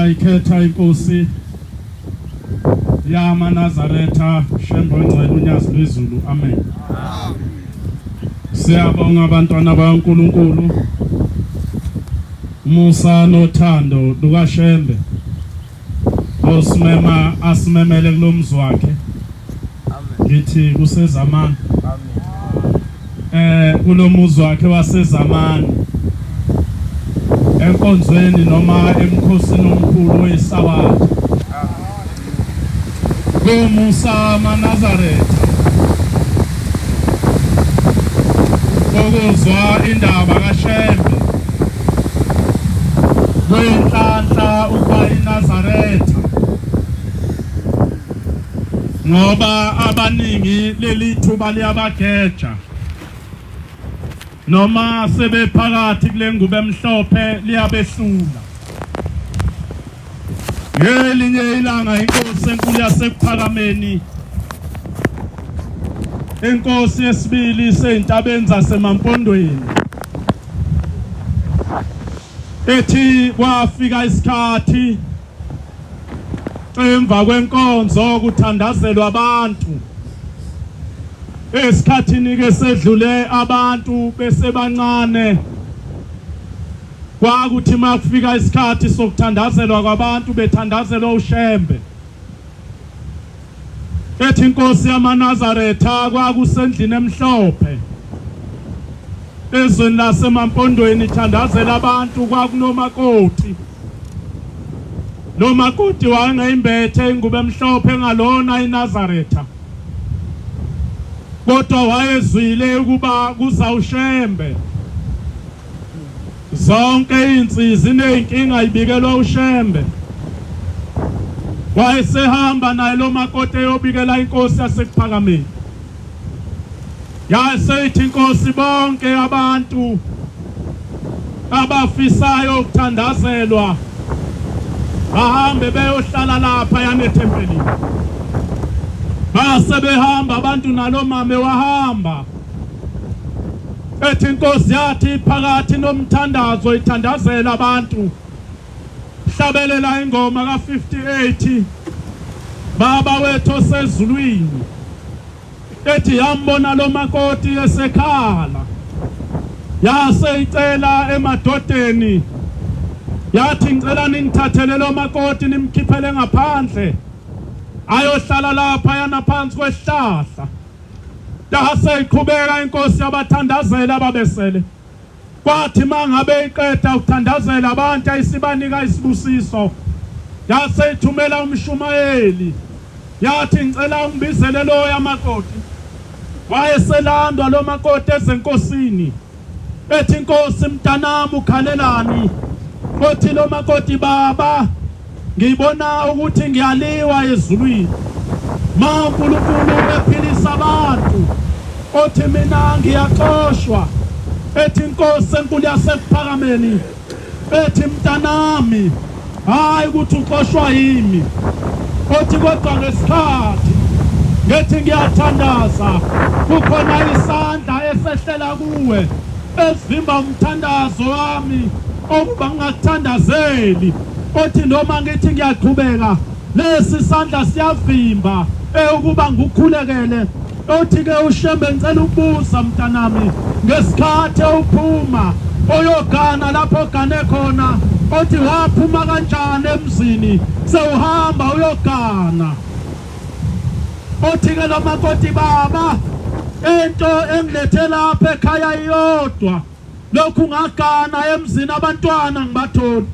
Siyayikhetha inkosi yamaNazaretha Shembe Ongcwele uNyazi lwezulu. Amen. Siyabonga abantwana bakaNkulunkulu, umusa nothando lukaShembe osimema asimemele kulomzi wakhe. Ngithi kusezamani kulomuzi wakhe wasezamani enkonzweni noma emkhosini omkhulu weSabatha komusa maNazaretha kokuzwa indaba kaShembe kwenhlanhla ukuba iNazaretha, ngoba abaningi leli thuba liyabageja noma sebephakathi kule ngubo emhlophe liyabehlula. Ngelinye ilanga inkosi enkulu yaseKuphakameni, inkosi yesibili iseyintabeni zaseMampondweni, ethi kwafika isikhathi emva kwenkonzo kuthandazelwa abantu. Esikhathini ke sedlule abantu besebancane, kwakuthi makufika isikhathi sokuthandazelwa kwabantu bethandazelwa uShembe. Ethi inkosi yamaNazaretha kwakusendlini emhlophe ezweni laseMampondweni ithandazela abantu, kwakunomakoti. Lo makoti wayengayimbethe ingubo emhlophe ngalona iNazaretha, kodwa wayezwile ukuba kuza uShembe. Zonke insizi nezinkinga ibikelwa uShembe. Wayesehamba naye lo makoti eyobikela inkosi yaseKuphakameni. Yaseyithi inkosi, bonke abantu abafisayo ukuthandazelwa bahambe beyohlala lapha yanethempelini. Base behamba abantu nalo mame wahamba. Ethi inkosi yathi phakathi nomthandazo ithandazela abantu, hlabelela ingoma ka-58, Baba wethu osezulwini. Ethi yambona lo makoti esekhala, yase icela emadodeni, yathi ngicela ningithathele lo makoti nimkhiphele ngaphandle ayohlala lapha yana phansi kwesihlahla. Yase iqhubeka inkosi yabathandazela ababesele. Kwathi mangabe iqeda ukuthandazela abantu ayisibanika isibusiso, yase ithumela umshumayeli, yathi ngicela ungibizele loya makoti. Wayeselandwa lo makoti ezenkosini, ethi inkosi mntanami ukhalelani? Othi lo makoti, baba ngibona ukuthi ngiyaliwa ezulwini, ma uNkulunkulu ephilisa abantu, othi mina ngiyaxoshwa. Ethi inkosi enkulu yaseKuphakameni, ethi mntanami hayi ukuthi uxoshwa yimi, othi kodwa ngesikhathi ngethi ngiyathandaza kukhona isandla esehlela kuwe esivimba umthandazo wami okuba ngingakuthandazeli. Othi noma ngithi ngiyaqhubeka lesi sandla siyavimba ukuba ngikukhulekele. Othi ke uShembe, ngicela ukubuza mntanami, ngesikhathi uphuma oyogana lapho ogane khona, othi waphuma kanjani emzini sewuhamba uyogana? Othi ke lo makoti, baba into engilethe lapha ekhaya iyodwa, lokhu ngagana emzini abantwana ngibatholi,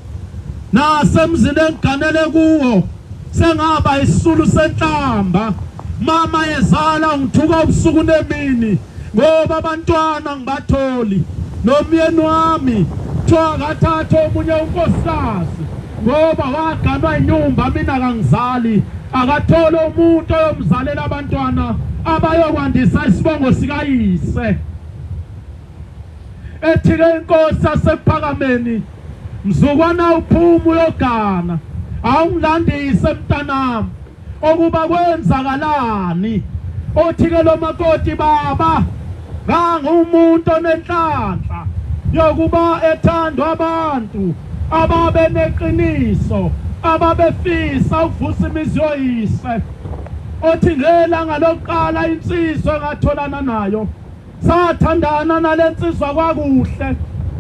nasemzini engiganele kuwo sengaba isisulu senhlamba, mama ezala ngithuka ubusuku nemini ngoba abantwana ngibatholi, nomyeni wami kuthiwa akathathe omunye unkosikazi ngoba waganwa inyumba, mina kangizali, akathole umuntu oyomzalela abantwana abayokwandisa isibongo sikayise. Ethi-ke inkosi yaseKuphakameni, mzukwana uphuma uyogana, awungilandise mntanami okuba kwenzakalani. Othi-ke lo makoti, baba ngangumuntu onenhlanhla yokuba ethandwa abantu ababe neqiniso Ababefisa ukuvusa imizi yoyise, othi ngelanga lokuqala insizwa engatholana nayo, sathandana nalensizwa kwakuhle,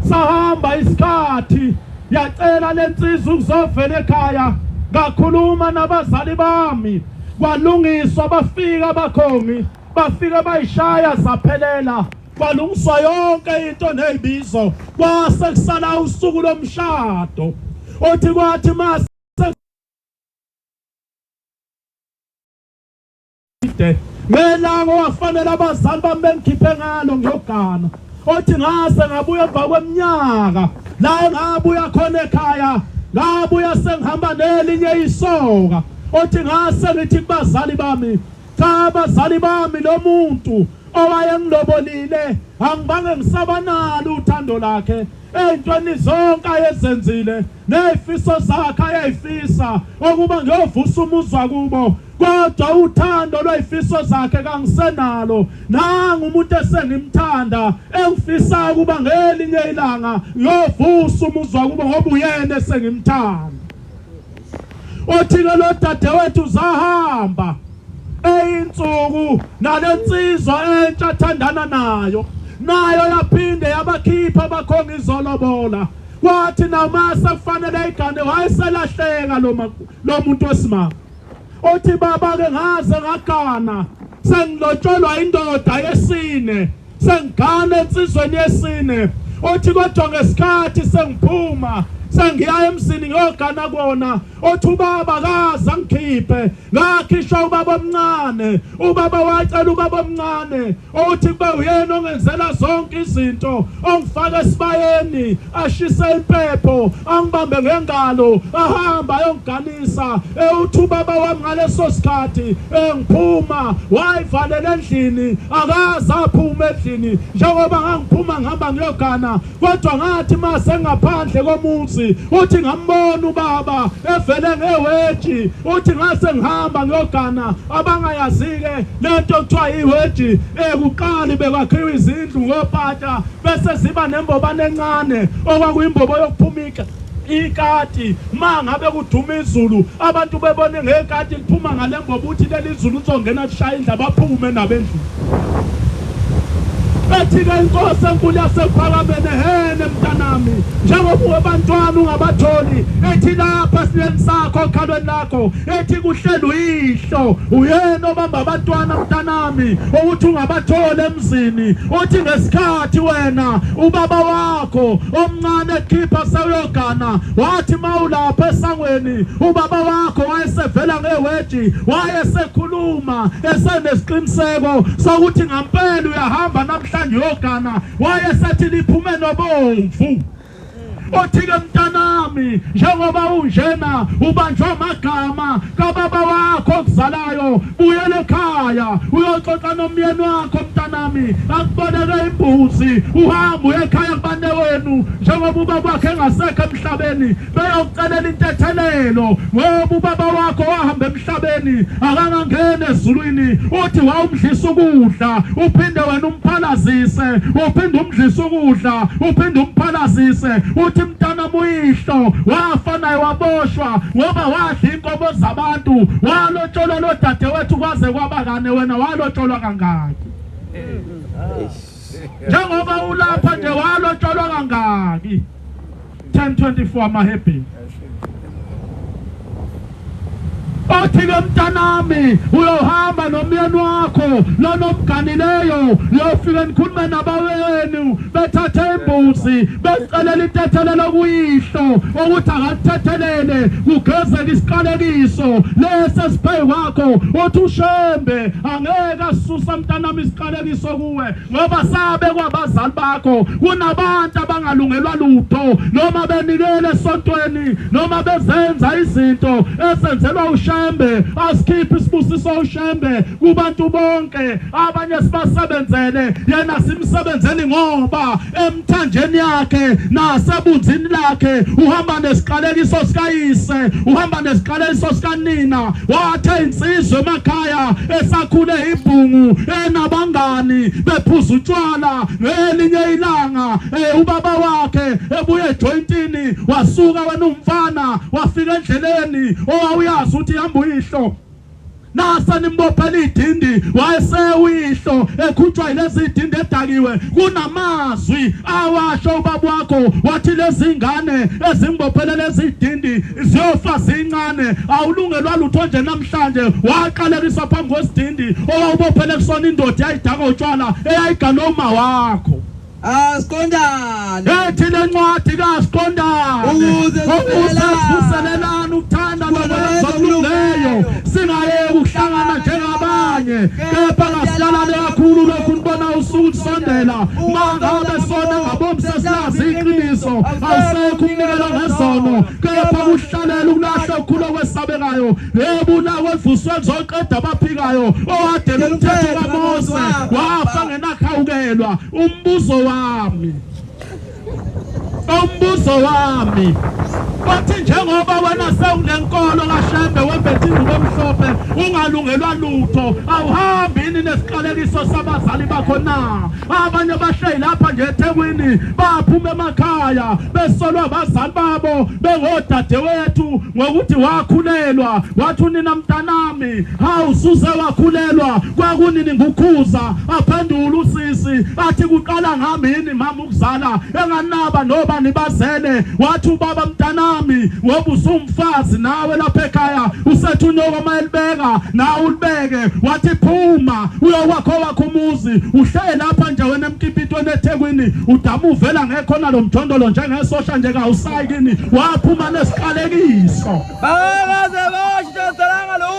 sahamba isikhathi, yacela lensizwa ukuzovela ekhaya, ngakhuluma nabazali bami, kwalungiswa, bafika abakhongi, bafika bayishaya zaphelela, kwalungiswa yonke into nezibizo, kwase kusala usuku lomshado. Othi kwathi mase ngelanga owafanele abazali bami bengikhiphe ngalo ngiyogana, othi ngase ngabuya emva kweminyaka la engabuya khona ekhaya, ngabuya sengihamba nelinye isoka. Othi ngase ngithi kubazali bami, cha abazali bami, lo muntu owayengilobolile angibange ngisaba nalo uthando lakhe, ey'ntweni zonke ayezenzile ney'fiso zakhe ayey'fisa okuba ngiyovusa umuzi wakubo, kodwa uthando lwey'fiso zakhe kangisenalo. Nangu umuntu esengimthanda engifisa ukuba ngelinye ilanga ngiyovusa umuzi wakubo ngoba uyena esengimthanda. Othi-ke lo dadewethu zahamba eyinsuku nalensizwa entsha athandana nayo, nayo yaphinde yabakhipha abakhonga izolobola. Kwathi noma sekufanele igane wayeselahleka lo muntu wesimame. Othi baba ke ngaze ngagana, sengilotsholwa indoda yesine, sengigana ensizweni yesine. Othi kodwa ngesikhathi sengiphuma sengiya emzini ngiyogana kona, othi ubaba kaze angikhiphe, ngakhishwa ubaba omncane. Ubaba wacela ubaba omncane othi kube uyena ongenzela zonke izinto, ongifaka esibayeni, ashise impepho, angibambe ngengalo, ahamba ayongiganisa. Uthi ubaba wami ngaleso sikhathi engiphuma wayivalela endlini, akaze aphume endlini njengoba ngangiphuma ngihamba ngiyogana. Kodwa ngathi mase ngaphandle komuzi, uthi ngambona ubaba evele ngeweji. Uthi ngase ngihamba ngiyogana. Abangayazi-ke lento kuthiwa iweji, ekuqali bekwakhiwa izindlu ngopata bese ziba nembobane encane okwakuyimbobo yokuphuma ikati. Ma ngabe kuduma izulu, abantu bebone ngekati liphuma ngale mbobo, uthi leli zulu uzongena lishaya indlu, baphume nabendlini. Ethi-ke inkosi enkulu yasekuphakameni, hene mntanami, njengoba uwebantwana ungabatholi, ethi lapha esileni sakho okhalweni lakho, ethi kuhleli uyihlo, uyena obamba abantwana mntanami, ukuthi ungabatholi emzini. Uthi ngesikhathi wena ubaba wakho omncane ekhipha sewuyogana, wathi mawulapha esangweni ubaba wakho wayesevela ngeweji, wayesekhuluma esenesiqiniseko sokuthi ngampela uyahamba namhlanje uyogana, wayesethi liphume nobomvu. Othi-ke mntanami, njengoba unjena ubanjwa amagama kababa wakho okuzalayo, buyela ekhaya uyoxoxa nomyeni wakho mntanami, akuboleke imbuzi, uhambe uye ekhaya kubane wenu, njengoba ubaba wakhe engasekho emhlabeni, beyokucelela intethelelo ngoba ubaba wakho wahamba emhlabeni akangangena ezulwini. Uthi wawumdlisa ukudla, uphinde wena umphalazise, uphinde umdlisa ukudla, uphinde umphalazise. Uthi mntana muyihlo wafa naye waboshwa ngoba wadla inkomo zabantu, walotsholwa lo dadewethu kwaze kwaba kane, wena walotsholwa kangaki? Njengoba ulapha nje walotsholwa kangaki? 10:24 amaHebheru. Othi-ke mntanami uyohamba nomyeni wakho lona omganileyo, uyofika nikhulume nabawenu, bethathe imbuzi besicelela intethelelo kuyihlo ukuthi akakuthethelele, kugezeke isiqalekiso lesi esiphezu kwakho. Uthi uShembe angeke asusa mntanami isiqalekiso kuwe ngoba sabekwa abazali bakho. Kunabantu abangalungelwa lutho noma benikele esontweni noma bezenza izinto ezenzelwa uShembe. Asikhiphe isibusiso uShembe kubantu bonke, abanye sibasebenzele, yena simsebenzeli ngoba emthanjeni yakhe nasebunzini lakhe uhamba nesiqalekiso sikayise, uhamba nesiqalekiso sikanina. Wathe insizwa emakhaya esakhule ibhungu enabangani bephuza utshwala, ngelinye ilanga umfana ubaba wakhe ebuye ejoyintini, wasuka wena umfana wafika endleleni owawuyazi ukuthi ihamba uyihlo. Nase nimbophela idindi, wayesewuyihlo ekhutshwa yilezi idindi edakiwe. Kunamazwi awasho ubaba wakho, wathi lezi ngane ezimbophele lezi idindi ziyofa zincane, awulungelwa lutho nje namhlanje. Waqalekiswa phambi kwesidindi owawubophele kusona indoda eyayidaka utshwala eyayigana uma wakho. Asiqondane. Ethi lencwadi kaSiqondane Ukuze sivuselelane ukuthanda nokwenza okulungileyo, singayeki ukuhlangana njengabanye, kepha ngasilalane kakhulu lokhu nibona usuku lusondela. Mangabe sona ngabomu sesilazi iqiniso, awusekho umnikelo ngezono, kepha kuhlalela ukulahla okukhulu okwesabekayo. Yebo, evuswe kuzoqeda abaphikayo, owadela umthetho kaMose wafa ngenakhawukelwa. Umbuzo wami bathi njengoba wena sewunenkolo kaShembe wembethe ingubo emhlophe ungalungelwa lutho, awuhambi yini nesiqalekiso sabazali bakho na? Abanye bahleli lapha nje eThekwini baphuma emakhaya besolwa abazali babo bengodadewethu ngokuthi wakhulelwa, wathi unina mntanami hawu suze wakhulelwa, kwakunini ngukhuza? Aphendula usisi athi kuqala ngami yini mama ukuzala, enganaba noba nibazele. Wathi ubaba mntanami ngoba usumfazi nawe lapha ekhaya, usethi unyoko mayelibeka nawe ulibeke. Wathi phuma uyokwakho wakho umuzi, uhlele lapha nje wena emkipitweni eThekwini, udamu uvela ngekhona lo mjondolo njengesosha nje kawusayi kini. Waphuma nesiqalekiso. Bakaze basho salanga lutho.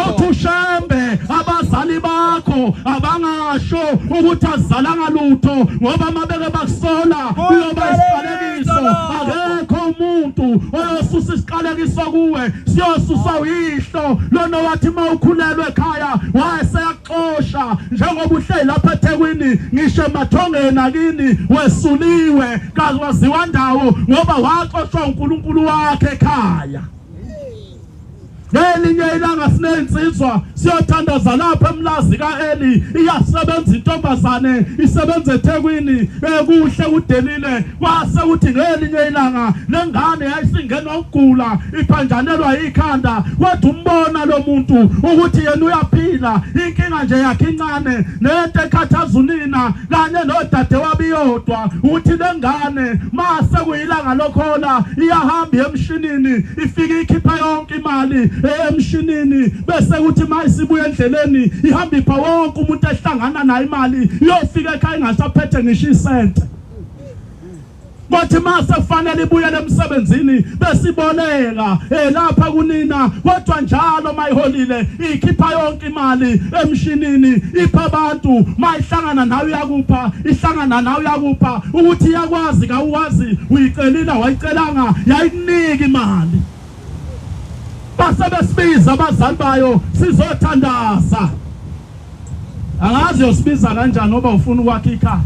Uthi uShembe abazali bakho abangasho ukuthi azalanga lutho, ngoba mabeke bakusola kuyoba isiqalekiso. Akekho umuntu oyosusa isiqalekiso kuwe, siyosusa uyihlo lona wathi mawukhulelwe ekhaya wayeseyaxosha. Njengoba uhleli lapha eThekwini ngisho emathongeni akini wesuliwe, kawaziwa ndawo ngoba waxoshwa uNkulunkulu wakhe ekhaya. Ngelinye ilanga sinezinsizwa siyothandaza lapha emlazi kaEli, iyasebenza intombazane isebenza eThekwini, ekuhle kudelile. Kwase kuthi ngelinye ilanga lengane yayisingenwa ukugula, iphanjanelwa ikhanda. Kodwa umbona lo muntu ukuthi yena uyaphila, inkinga nje yakhe incane nento ekhathaza unina kanye nodadewabo iyodwa, ukuthi lengane mase kuyilanga lokhola iyahamba emshinini, ifike ikhipha yonke imali emshinini, bese kuthi mayisibuya endleleni ihamba ipha wonke umuntu ehlangana naye imali, iyofika ekhaya ingasaphethe ngisho isente. Kwathi mase kufanele ibuyele emsebenzini besiboleka lapha kunina, kodwa njalo mayiholile ikhipha yonke imali emshinini ipha abantu. Mayihlangana nawe uyakupha, ihlangana nawe uyakupha, ukuthi iyakwazi kawuwazi, uyicelile wayicelanga, yayikunika imali. Base besibiza abazali bayo sizothandaza. Angazi yosibiza kanjani ngoba ufuna ukwakha ikhaya,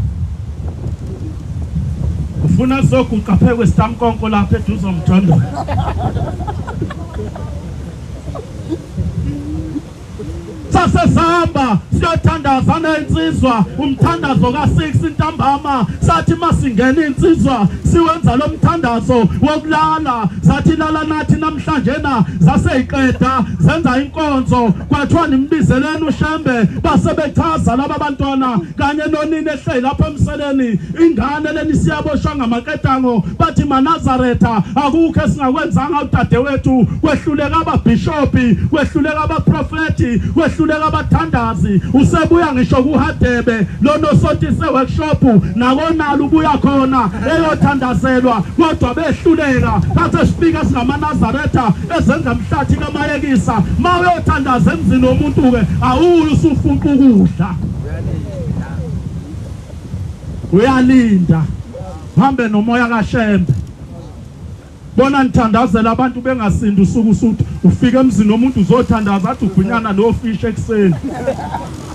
ufuna sizoguqa phe kwesitamkonko lapha eduze omjondolo. Sasesihamba siyothandaza nensizwa, umthandazo ka6 ntambama. Sathi masingena insizwa siwenza lo mthandazo wokulala, sathi lala nathi namhlanje na. Zaseyiqeda zenza inkonzo, kwathiwa nimbizeleni uShembe. Base bechaza laba bantwana kanye nonina ehleli lapha emseleni, ingane leni siyaboshwa ngamaketango. Bathi maNazaretha akukho esingakwenzanga udadewethu, kwehluleka ababhishopi, kwehluleka abaprofeti, kwehluleka abathandazi. Usebuya ngisho kuHadebe lono sontise workshop nakonalo ubuya khona eyothandazelwa, kodwa behluleka. Thathe sifika singamaNazaretha ezenza mhlathi kamayekisa, mawuyothandaza emzini womuntu ke awuyi usufunqa ukudla, uyalinda hambe nomoya kaShembe. Bona nithandazela abantu bengasindi usuku usuthu, ufika emzini womuntu uzothandaza athi ugwinyana nofish ekuseni,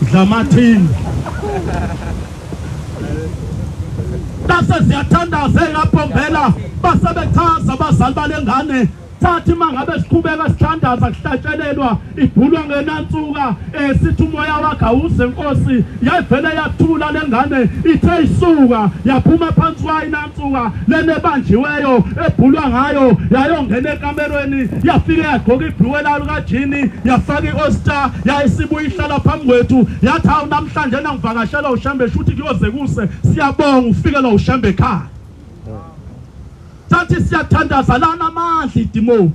dlamathini. Base ziyathandaza engapombela, base bechaza abazali balengane Sathi mangabe siqhubeka sithandaza kuhlatshelelwa ibhulwa ngenansuka eh sithi umoya wakhe awuze Nkosi yayivele yathula lengane ithe isuka yaphuma phansi kwayo inansuka lenebanjiweyo ebhulwa ngayo yayongena ekamerweni yafike yagqoka ibhruwe layo kajini yafaka i-oster yayisibuya ihlala phambi kwethu yathi hawu namhlanje nangivakashela uShembe shuthi kuyoze kuse siyabonga ufikelwa uShembe ekhaya. Sathi siyathandaza lana amandla idimoni.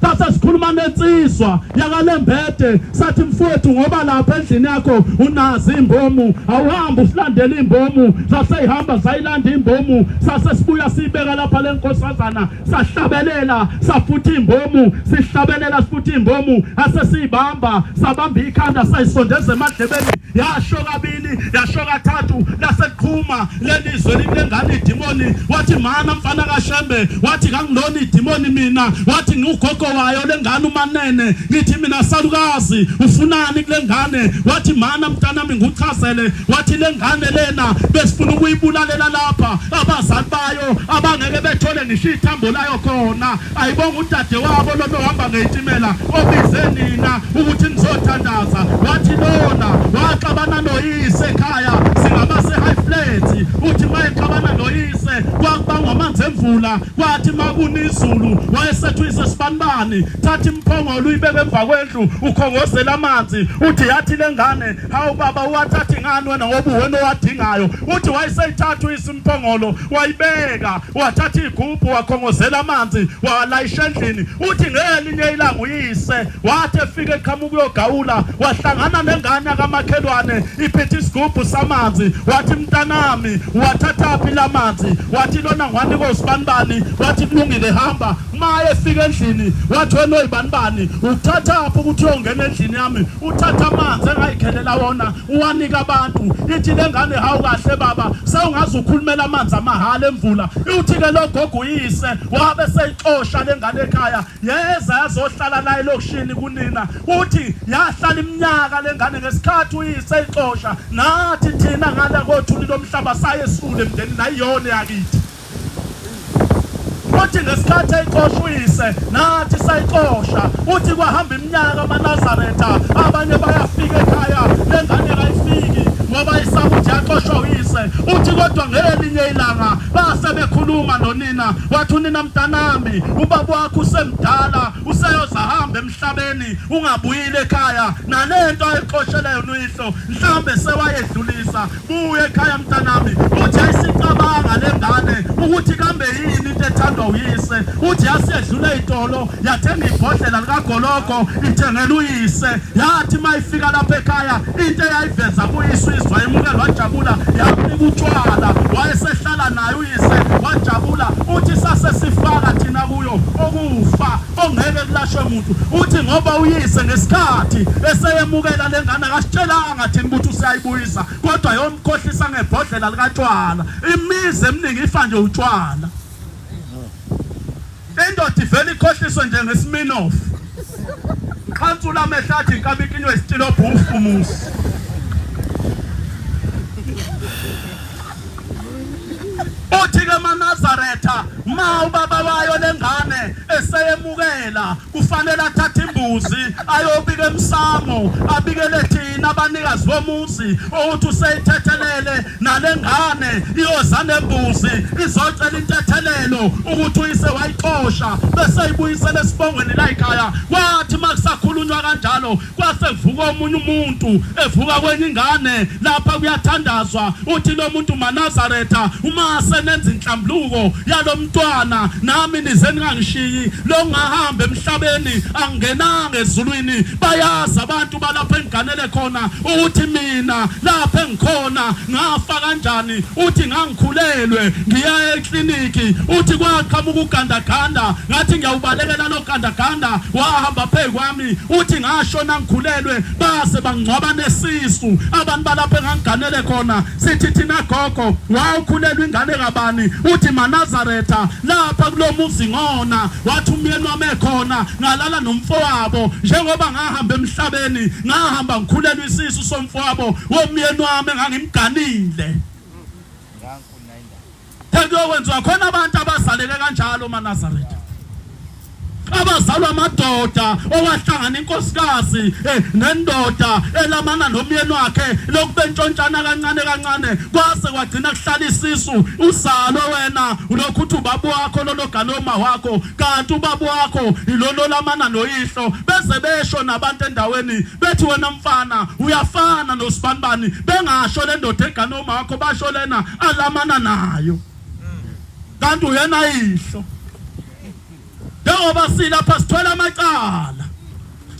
Sase sikhuluma nensizwa yakalembede sathi mfowethu ngoba lapha endlini yakho unazi imbomu awuhambe usilandele imbomu saseyihamba sayilanda imbomu sase sibuya sibeka lapha lenkosazana sahlabelela safutha imbomu sihlabelela sifutha imbomu ase siyibamba sabamba ikhanda sayisondeza emadlebeni yasho kabili yasho kathathu laseqhuma lelizwe lilengane idimoni wathi mana mfana kaShembe wathi kangilona idimoni mina wathi ngiugogo wayo lengane umanene ngithi mina salukazi ufunani kulengane wathi mana mntanami ngikuchazele wathi lengane lena besifuna ukuyibulalela lapha abazali bayo abangeke bethole ngisho ithambo layo khona Ayibonga udade wabo lona ohamba ngeyitimela obize nina ukuthi nizothandaza wathi lona waxabana noyise ekhaya singabase high flat uthi mayexabana noyise kwakubangwa amanzi emvula kwathi makuna izulu wayesethu uyise sibanibani thatha imphongolo uyibeke emva kwendlu ukhongozela amanzi uthi yathi lengane hawu baba uwathathi ngani wena ngoba uwena owadingayo uthi wayeseyithatha uyise imphongolo wayibeka wathatha igubhu wakhongozela amanzi walayisha endlini uthi ngelinye ilanga uyise wathi efika eqhamuka uyogawula wahlangana nengane kamakhelwane iphethe isigubhu samanzi wathi mntanami wathathaphi lamanzi wathi lona ngwanika usibanibani wathi kulungile hamba uma efika endlini wathi wena oyibanibani uthathaphi ukuthi uyongena endlini yami uthatha amanzi engayikhelela wona uwanika abantu ithi lengane hawu kahle baba sewungaze ukhulumela amanzi amahhala emvula uthi ke lo gogo uyise wabe seyixosha lengane ekhaya yeza yazohlala la elokishini kunina uthi yahlala iminyaka lengane ngesikhathi uyise eyixosha nathi thina ngala kothuli lomhlaba sayesula emndenini ayiyona yakithi Uthi ngesikhathi eyixosha uyise nathi sayixosha uthi kwahamba iminyaka amaNazaretha abanye bayafika ekhaya lengane kayifiki ngoba isaba ukuthi yaxoshwa uyise uthi kodwa ngelinye ilanga base bekhuluma nonina wathi unina mntanami ubaba wakho usemdala useyoze ahambe emhlabeni ungabuyile ekhaya nalento ayixoshele yona uyihlo mhlawumbe sewayedlulisa Buya ekhaya mntanami. Uthi ayisicabanga lengane ukuthi kambe yini into ethandwa uyise. Uthi yasiyedlula ezitolo yathenga ibhodlela likagologo ithengela uyise. Yathi mayifika lapha ekhaya into eyayiveza kuyise uyise wayemukela wajabula yamnika utshwala wayesehlala naye uyise wajabula. Uthi sase sifaka thina kuyo okufa ongeke kulashwe muntu. Uthi ngoba uyise ngesikhathi eseyemukela lengane akasitshelanga thina ukuthi useyayibuyisa kodwa yomkhohlisa ngebhodlela likatshwala. Imizi eminingi ifa nje utshwala. Indoda ivele ikhohliswe nje ngesiminoff. Qhansula amehlo athi inkabi ikinywe isitilobhu ufumusi. Uthi ke maNazaretha ma ubaba wayo lengane eseyemukela kufanele athathe imbuzi ayobika emsamo abikele thina abanikazi bomuzi ukuthi useyithethelele nalengane iyoza nembuzi izocela intethelelo ukuthi uyise wayixosha bese ibuyisele esibongweni la ekhaya kwathi makusakhulunywa kanjalo Kwase kuvuka omunye umuntu evuka kwenye ingane lapha kuyathandazwa uthi lo muntu maNazaretha uma senenza inhlambuluko yalomntwana nami nize ningangishiyi lo ngahamba emhlabeni angingenanga ezulwini bayazi abantu balapha engiganele khona ukuthi mina lapha engikhona ngafa kanjani uthi ngangikhulelwe ngiya ekliniki uthi kwaqhamuka ugandaganda ngathi ngiyawubalekela lo gandaganda wahamba phezu kwami uthi ngashona ngikhulelwe base bangcwaba nesisu abantu balapho engangiganele khona sithi thina gogo wawukhulelwa ingane kabani uthi manazaretha lapha kulomuzi ngona wathi umyeni wami ekhona ngalala nomfowabo njengoba ngahamba emhlabeni ngahamba ngikhulelwa isisu somfowabo womyeni wami engangimganile Sekuyokwenziwa khona abantu abazaleke kanjalo maNazaretha. Abazalwa amadoda owahlangana inkosikazi nendoda elamana nomyeni wakhe lokhu bentshontshana kancane kancane kwase kwagcina kuhlala isisu uzalwe wena ulokhu uthi ubaba wakho lolo gane uma wakho kanti ubaba wakho ilolo lamana noyihlo beze besho nabantu endaweni bethi wena mfana uyafana nosibanibani bengasho le ndoda egane uma wakho basho lena alamana nayo kanti uyena yihlo. Njengoba silapha sithwele amacala.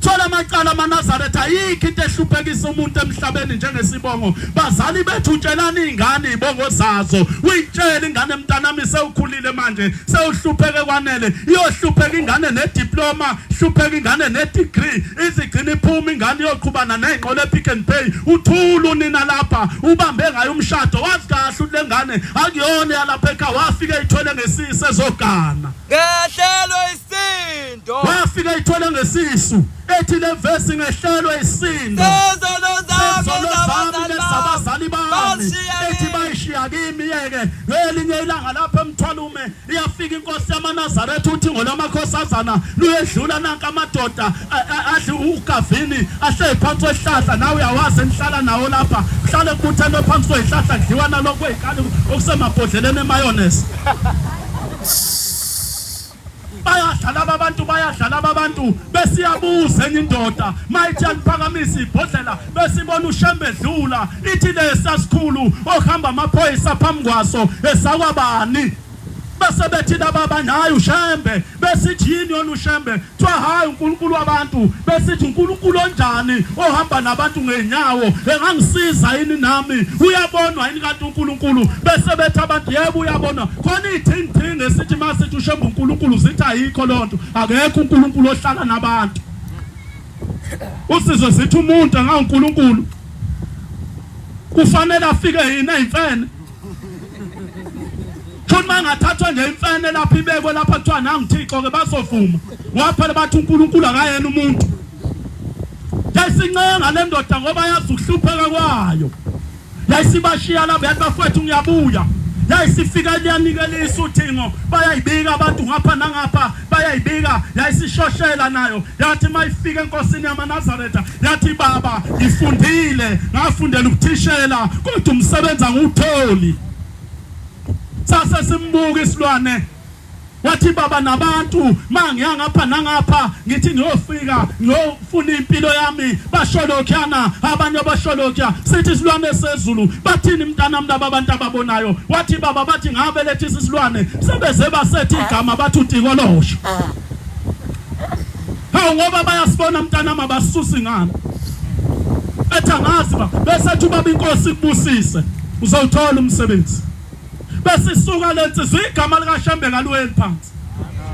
Thola amacala amaNazaretha, ayikho into ehluphekisa umuntu emhlabeni njengesibongo. Bazali bethu tshelani izingane izibongo zazo. Uyitshele ingane mntanami sewukhulile manje, sewuhlupheke kwanele. Iyohlupheka ingane nediploma, hlupheka ingane nedegree, izigcina iphuma ingane iyoqhubana nezinqola ePick and Pay. Uthula unina lapha, ubambe ngayo umshado, wazi kahle ukuthi lengane akuyona yalapha ekhaya, wafika eyithwele ngesisu ezogana. Ngehlelwe isindo. Wafika ithwele ngesisu ethi le vesi ngehlelwe isindo. Sezono Sezono zami nezabazali bami ethi bayishiya kimi yeke ngelinye ilanga lapha emthwalume iyafika inkosi yamaNazaretha uthi ngolamakhosazana luyedlula nanka amadoda adle ugavini ahlezi phansi kwesihlahla nawe uyawazi enihlala nawo lapha kuhlale kubuthelwe phansi kwezihlahla kudliwa nalokho kwezikali okusemabhodleleni emayonnaise. Bayadla laba bantu, bayadla laba bantu. Besiyabuza enye indoda mayithi aliphakamisa ibhodlela, besibona uShembe edlula, ithi lesa sikhulu ohamba amaphoyisa phambi kwaso esakwabani. Bese bethi laba abanye hayi uShembe, besithi yini yona uShembe? Kuthiwa hhayi uNkulunkulu wabantu, besithi uNkulunkulu onjani ohamba nabantu ngey'nyawo, engangisiza yini nami, uyabonwa yini kanti uNkulunkulu? Bese bethi abantu yebo uyabonwa. Khona iy'thingithingi esithi uma sithi uShembe uNkulunkulu zithi ayikho loo nto, akekho uNkulunkulu ohlala nabantu. Usizwe sithi umuntu angawuNkulunkulu kufanele afike yini ey'mfene? Futhi mangathathwa nje imfene lapha ibekwe lapha kuthiwa nangu Thixo ke bazovuma. Ngoba phela bathi uNkulunkulu akayena umuntu. Yayisincenga le ndoda ngoba yazi ukuhlupheka kwayo. Yayisibashiya labo yathi bafowethu ngiyabuya. Yayisifika liyanikelisa uthingo bayayibika abantu ngapha nangapha bayayibika yayisishoshela nayo yathi mayifika enkosini yamaNazaretha yathi baba ngifundile ngafundela ukuthishela kodwa umsebenzi angiwutholi. Sase simbuka isilwane wathi baba nabantu mangiya ngapha nangapha ngithi ngiyofika ngiyofuna impilo yami basho lokhuyana abanye basho lokhuya sithi isilwane sezulu bathini mntanami laba abantu ababonayo wathi baba bathi ngabeletha isilwane sebeze basethi igama bathi utikolosho hawu ngoba bayasibona mntanami abasusi ngani ethi angazi ba bese ethi ubaba inkosi ikubusise uzowuthola umsebenzi bese isuka lensizwa igama likaShembe kaluweli phansi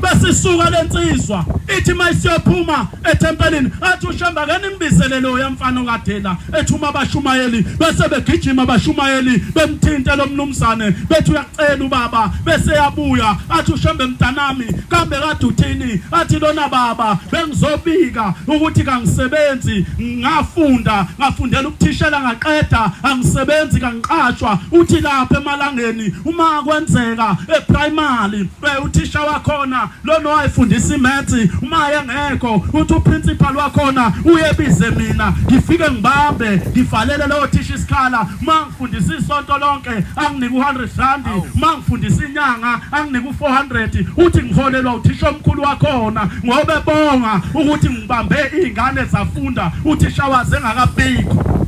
bese isuka lensizwa ithi mayisiyophuma ethempelini athi uShembe ake nimbizele loya mfana okadela ethi uma abashumayeli bese begijima abashumayeli bemthinte lo mnumzane bethi uyacela ubaba bese yabuya athi uShembe mntanami kambe kade uthini athi lona baba bengizobika ukuthi kangisebenzi ngafunda ngafundela ukuthishela ngaqeda angisebenzi kangiqashwa uthi lapha emalangeni uma kwenzeka eprimary uthisha wakhona lona owayefundisa imaths uma engekho uthi uprincipal wakhona uyebize mina ngifike ngibambe ngivalele lowo thisha isikhala uma ngifundisa isonto lonke anginike u-100 rand uma ngifundisa inyanga anginike u-400 uthi ngiholelwa uthisha omkhulu wakhona ngoba ebonga ukuthi ngibambe iy'ngane zafunda uthisha waze engakabikho.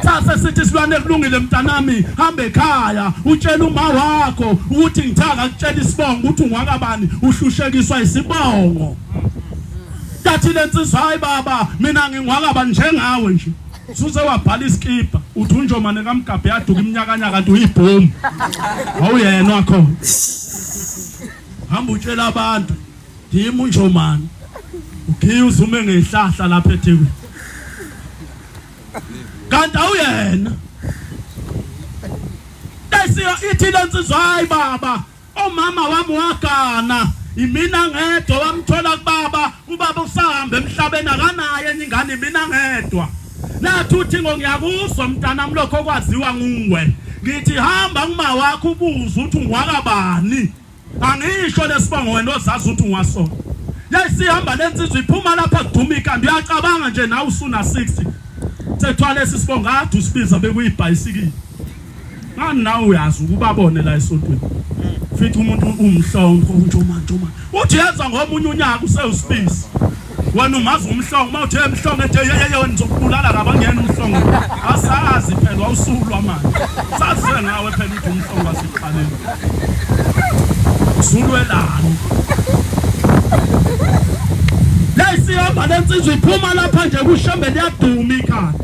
Sase sithi silwane kulungile mntanami hamba ekhaya utshela uma wakho ukuthi ngithaka kutshela isibongo ukuthi ungwakabani uhlushekiswa isibongo. Yathi lensizwa hayi baba mina ngingwakaba njengawe nje. Suze wabhala isikibha uthi unjomane kaMgabhe yaduka iminyakanyaka kanti uyibhomu. Awuyena wakho. Hamba utshela abantu ngimi unjomane. Ugiye uzume ngezihlahla lapha eThekwini. Kanti awuyena. Esiyo ithi lensizwa hayi baba Umama wami wagana imina ngedwa wamthola kubaba ubaba usahamba emhlabeni akanaye enye ingane imina ngedwa nathi uthi ngiyakuzwa mntanami lokho okwaziwa nguwe ngithi hamba kuma wakho ubuze ukuthi ungwakabani angisho lesibongo wena ozazi ukuthi ungwasona. Yayisihamba lensizwa iphuma lapha kuduma ikhanda uyacabanga nje nawe usuna 60. Sethwala lesi sibonga kade usibiza bekuyibhayisikili. Ngani nawe uyazi ukubabone la esontweni. Fithi umuntu umhlongo uNjuma Njuma. Uthi yenza ngomunye unyaka usewusibisi. Wena umazi umhlongo uma uthe emhlongo ethe yeyeye wena ngizokubulala kabangena umhlongo. Asazi phela wawusulwa manje. Sazi ngawe phela uthi umhlongo wasekuqaleni. Usulwelani? Leyisihamba lensizwa iphuma lapha nje kushembe liyaduma ikhanda.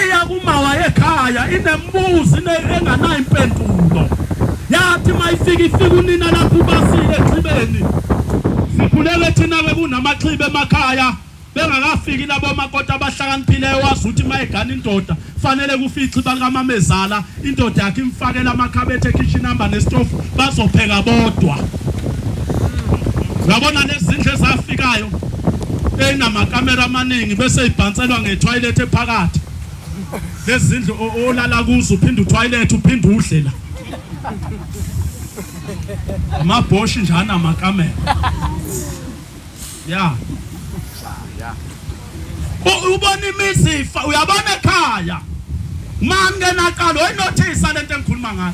Iya kumawa ekhaya inembuzi enganayo impendulo. Yathi mayifika ifika unina lapho ubasile exhibeni. Sikhulele thina ke kunamaxhiba emakhaya bengakafiki labo makoti abahlakaniphileyo wazi ukuthi mayegana indoda fanele kufike ixhiba likamamezala indoda yakhe imfakela amakhabethe ekhishini hamba nesitofu bazopheka bodwa. Uyabona lezi zindlu ezafikayo enamakamera amaningi bese ibhanselwa ngethoyilet ephakathi. Lezi zindlu olala kuzo uphinde uthoyilet uphinde udle la. Amabhoshi njana amakamera. Yeah. Ubona imizifa uyabona ekhaya. Mani ke naqala oyinothisa lento engikhuluma ngayo.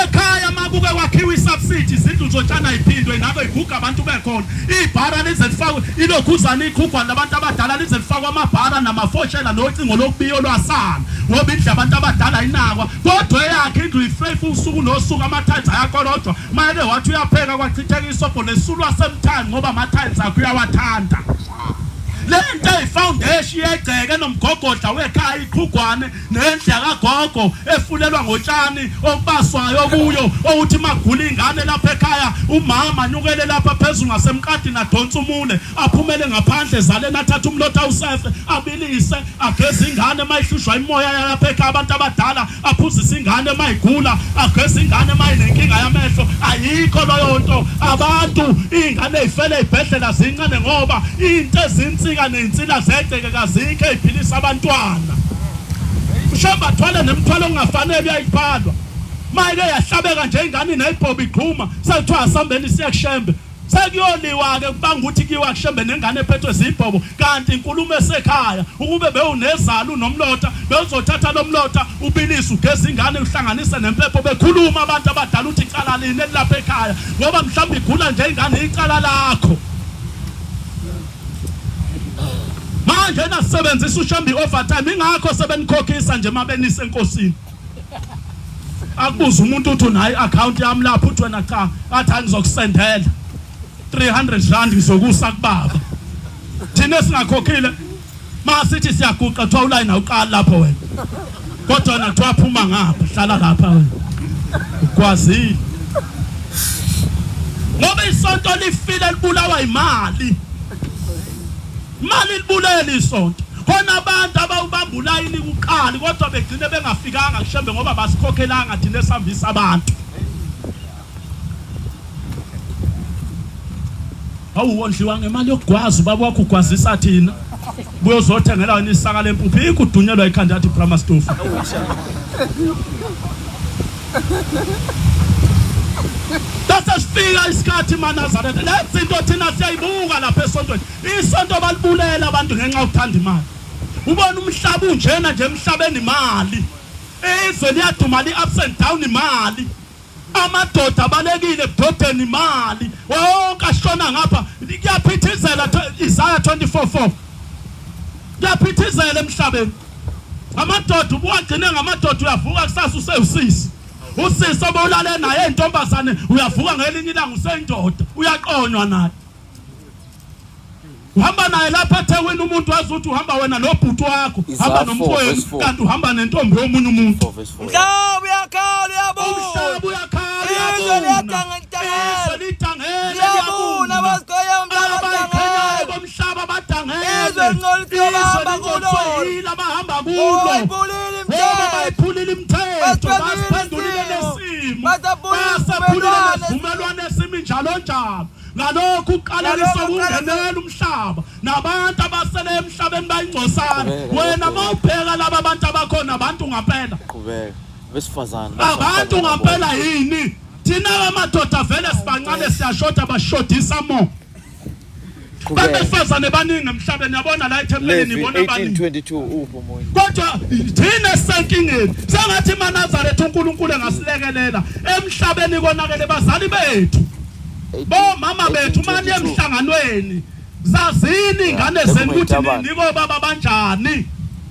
Ekhaya makuke kwakhiwa isubsidy izindlu zotshani ayiphindwe ingabe iguga abantu bekhona ibhara lize lifakwe ilokhuzana iqhugwane labantu abadala lize lifakwe amabhara namafoshela nocingo lokubiya olwasana ngoba indlu abantu abadala ayinakwa kodwa eyakhe indlu ifrefu usuku nosuku ama-tiles ayakolojwa mayeke wathi uyapheka kwachitheka isobho lesulwa semtime ngoba ama-tiles akhe uyawathanda le nto eyifoundation yegceke nomgogodla wekhaya iqhugwane nendlu yakagogo efulelwa ngotshani okubaswayo kuyo okuthi magula ingane lapha ekhaya umama anyukele lapha phezulu ngasemqadini adonse umule aphumele ngaphandle ezaleni athathe umlotha usefe abilise ageze ingane mayihlushwa imoya yalapha ekhaya abantu abadala aphuzise ingane mayigula ageze ingane mayinenkinga yamehlo ayikho leyo nto abantu iy'ngane ey'fele ey'bhedlela zincane ngoba into ezinsika ney'nsila zegceke kazikho ey'philisa abantwana Ushembe athwale nemithwalo okungafanele uyayibhalwa. Mayike yahlabeka nje ingane inayibhoba igquma sekuthiwa asambeni siye kuShembe. Sekuyoliwa ke kubanga ukuthi kuyiwa kuShembe nengane ephethwe zibhobo kanti inkulumo esekhaya ukube bewunezalo unomlotha bewuzothatha lomlotha ubilise ugeza ingane uhlanganise nempepho bekhuluma abantu abadala uthi icala lini elilapha ekhaya ngoba mhlawumbe igula nje ingane icala lakho. Manje nasebenzisa uShembe overtime ingakho sebenikhokhisa nje mabenise enkosini. Akubuza umuntu uthi unayo i-account yami lapho uthi wena cha athi angizokusendela 300 rand ngizokusa kubaba. Thina singakhokhile masithi siyaguqa kuthiwa ulayini awuqali lapho wena. Kodwa wena kuthiwa phuma ngapha hlala lapha wena. Ukwazile. Ngoba isonto lifile libulawa imali. Imali libulele isonto. Khona abantu abawubamba ulayini kuqala kodwa begcine bengafikanga kuShembe ngoba basikhokhelanga thina esihambisa abantu. Awu wondliwa ngemali yokugwaza ubaba wakho ugwazisa thina. Buyozothengela wena isaka lempuphu ikudunyelwa ikhanda athi Brahma Stofu. Bese sifika isikhathi maNazaretha. Lezi zinto thina siyayibuka lapha esontweni. Isonto balibulela abantu ngenxa yokuthanda imali. Ubona umhlaba unjena nje emhlabeni imali. Izwe liyaduma li-ups and down imali. Amadoda abalekile ebudodeni imali. Wonke ashona ngapha kuyaphithizela Isaiah 24:4. Kuyaphithizela emhlabeni. Amadoda ubuwagcine ngamadoda uyavuka kusasa usewusisi. Usisi obulale naye intombazane uyavuka ngelinye ilanga useyindoda uyaqonywa naye. Uhamba naye lapha eThekwini umuntu wazi ukuthi uhamba wena nobhuti wakho, hamba nomfowenu kanti uhamba nentombi yomunye umuntu. Umhlaba uyakhala uyabuna. Umhlaba uyakhala Izwe uyabuna. liyadangela. Izwe lidangele Liyabuna liyabuna. abaziqhenyayo umhlaba Abayiqhenyayo badangele. bomhlaba badangele. Izwe lingcoliswe Izwe abahamba lingcoliswe kulo. yilo abahamba Ngoba kulo. bayiphulile Ngoba imithetho. bayiphulile imithetho, Basiphendulile basiphendulile isimo. nesimo. Basaphulile Basaphulile isivumelwano. nesivumelwano esimi njalo njalo. Ngalokhu uqalekisa Ngalokhu ukungenela umhlaba nabantu abasele emhlabeni bayingcosana. Qhubeka, Wena qhubeka. mawubheka laba bantu abakhona abantu ngampela. Qhubeka. Besifazane. Abantu ngampela yini? Thina amadoda vele sibancane siyashoda bashodisa mo. Bantu besifazane baningi emhlabeni yabona la ethempelini Levi ibona baningi. 18:22 uphi omunye? Kodwa thina sisenkingeni sengathi maNazaretha uNkulunkulu engasilekelela emhlabeni konakele bazali bethu bomama bethu mani 18:22. emhlanganweni zazini ingane zenu ukuthi niko baba banjani.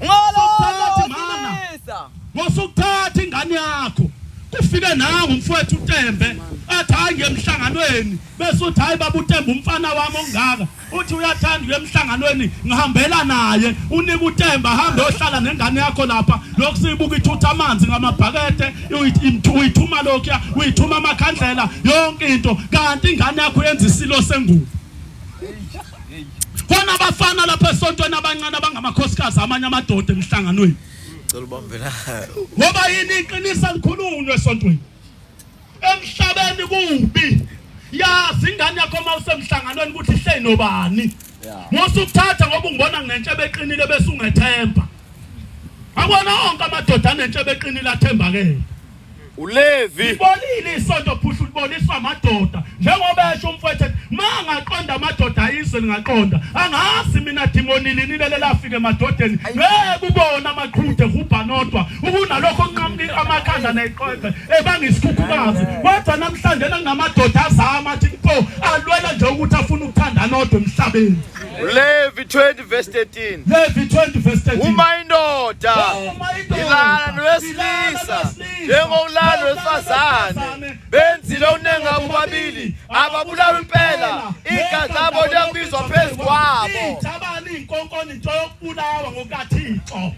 Ngolo Sokuthatha mana. wesilisa. Ngosukuthatha ingane yakho kufike nangu umfowethu uTembe athi hayi ngemhlanganweni bese uthi hayi baba uTembe umfana wami ongaka uthi uyathanda uye emhlanganweni ngihambela naye unika uTembe ahambe ohlala nengane yakho lapha lokhu siyibuka ithutha amanzi ngamabhakede uyithuma lokhuya uyithuma amakhandlela yonke into kanti ingane yakho yenza isilo sengubo. Khona abafana lapha esontweni abancane abangamakhosikazi amanye amadoda emhlanganweni. Cela ubambe la. Ngoba yini iqinisa likhulunywe esontweni. Emhlabeni kubi. Yazi ingane yakho uma usemhlanganweni ukuthi ihleli nobani. Ngosukuthatha ngoba ungibona nginentshebe eqinile bese ungethemba. Akona onke amadoda anentshebe eqinile athembakele. uLevi Libolile isonto phusha uliboliswa amadoda njengoba esho umfowethu mangaqonda amadoda ayizwe lingaqonda angazi mina dimoni lini lele lafika emadodeni ngeke ubone amaqhude hubhanodwa ukunalokho kunqamuka amakhanda neqoqe ebanga isikhukhukazi kodwa namhlanje kunamadoda azama athi pho alwela nje ukuthi afuna ukuthanda nodwa emhlabeni. uLevi 20 verse 13. Levi 20 verse 13. Uma indoda Uma indoda ilala nowesilisa njengokulala nowesifazane benzile okunengi ngabo bobabili ababulawa impela igazi labo liyakubizwa phezu kwabo. Ijabani inkonkoni into yokubulawa ngokaThixo.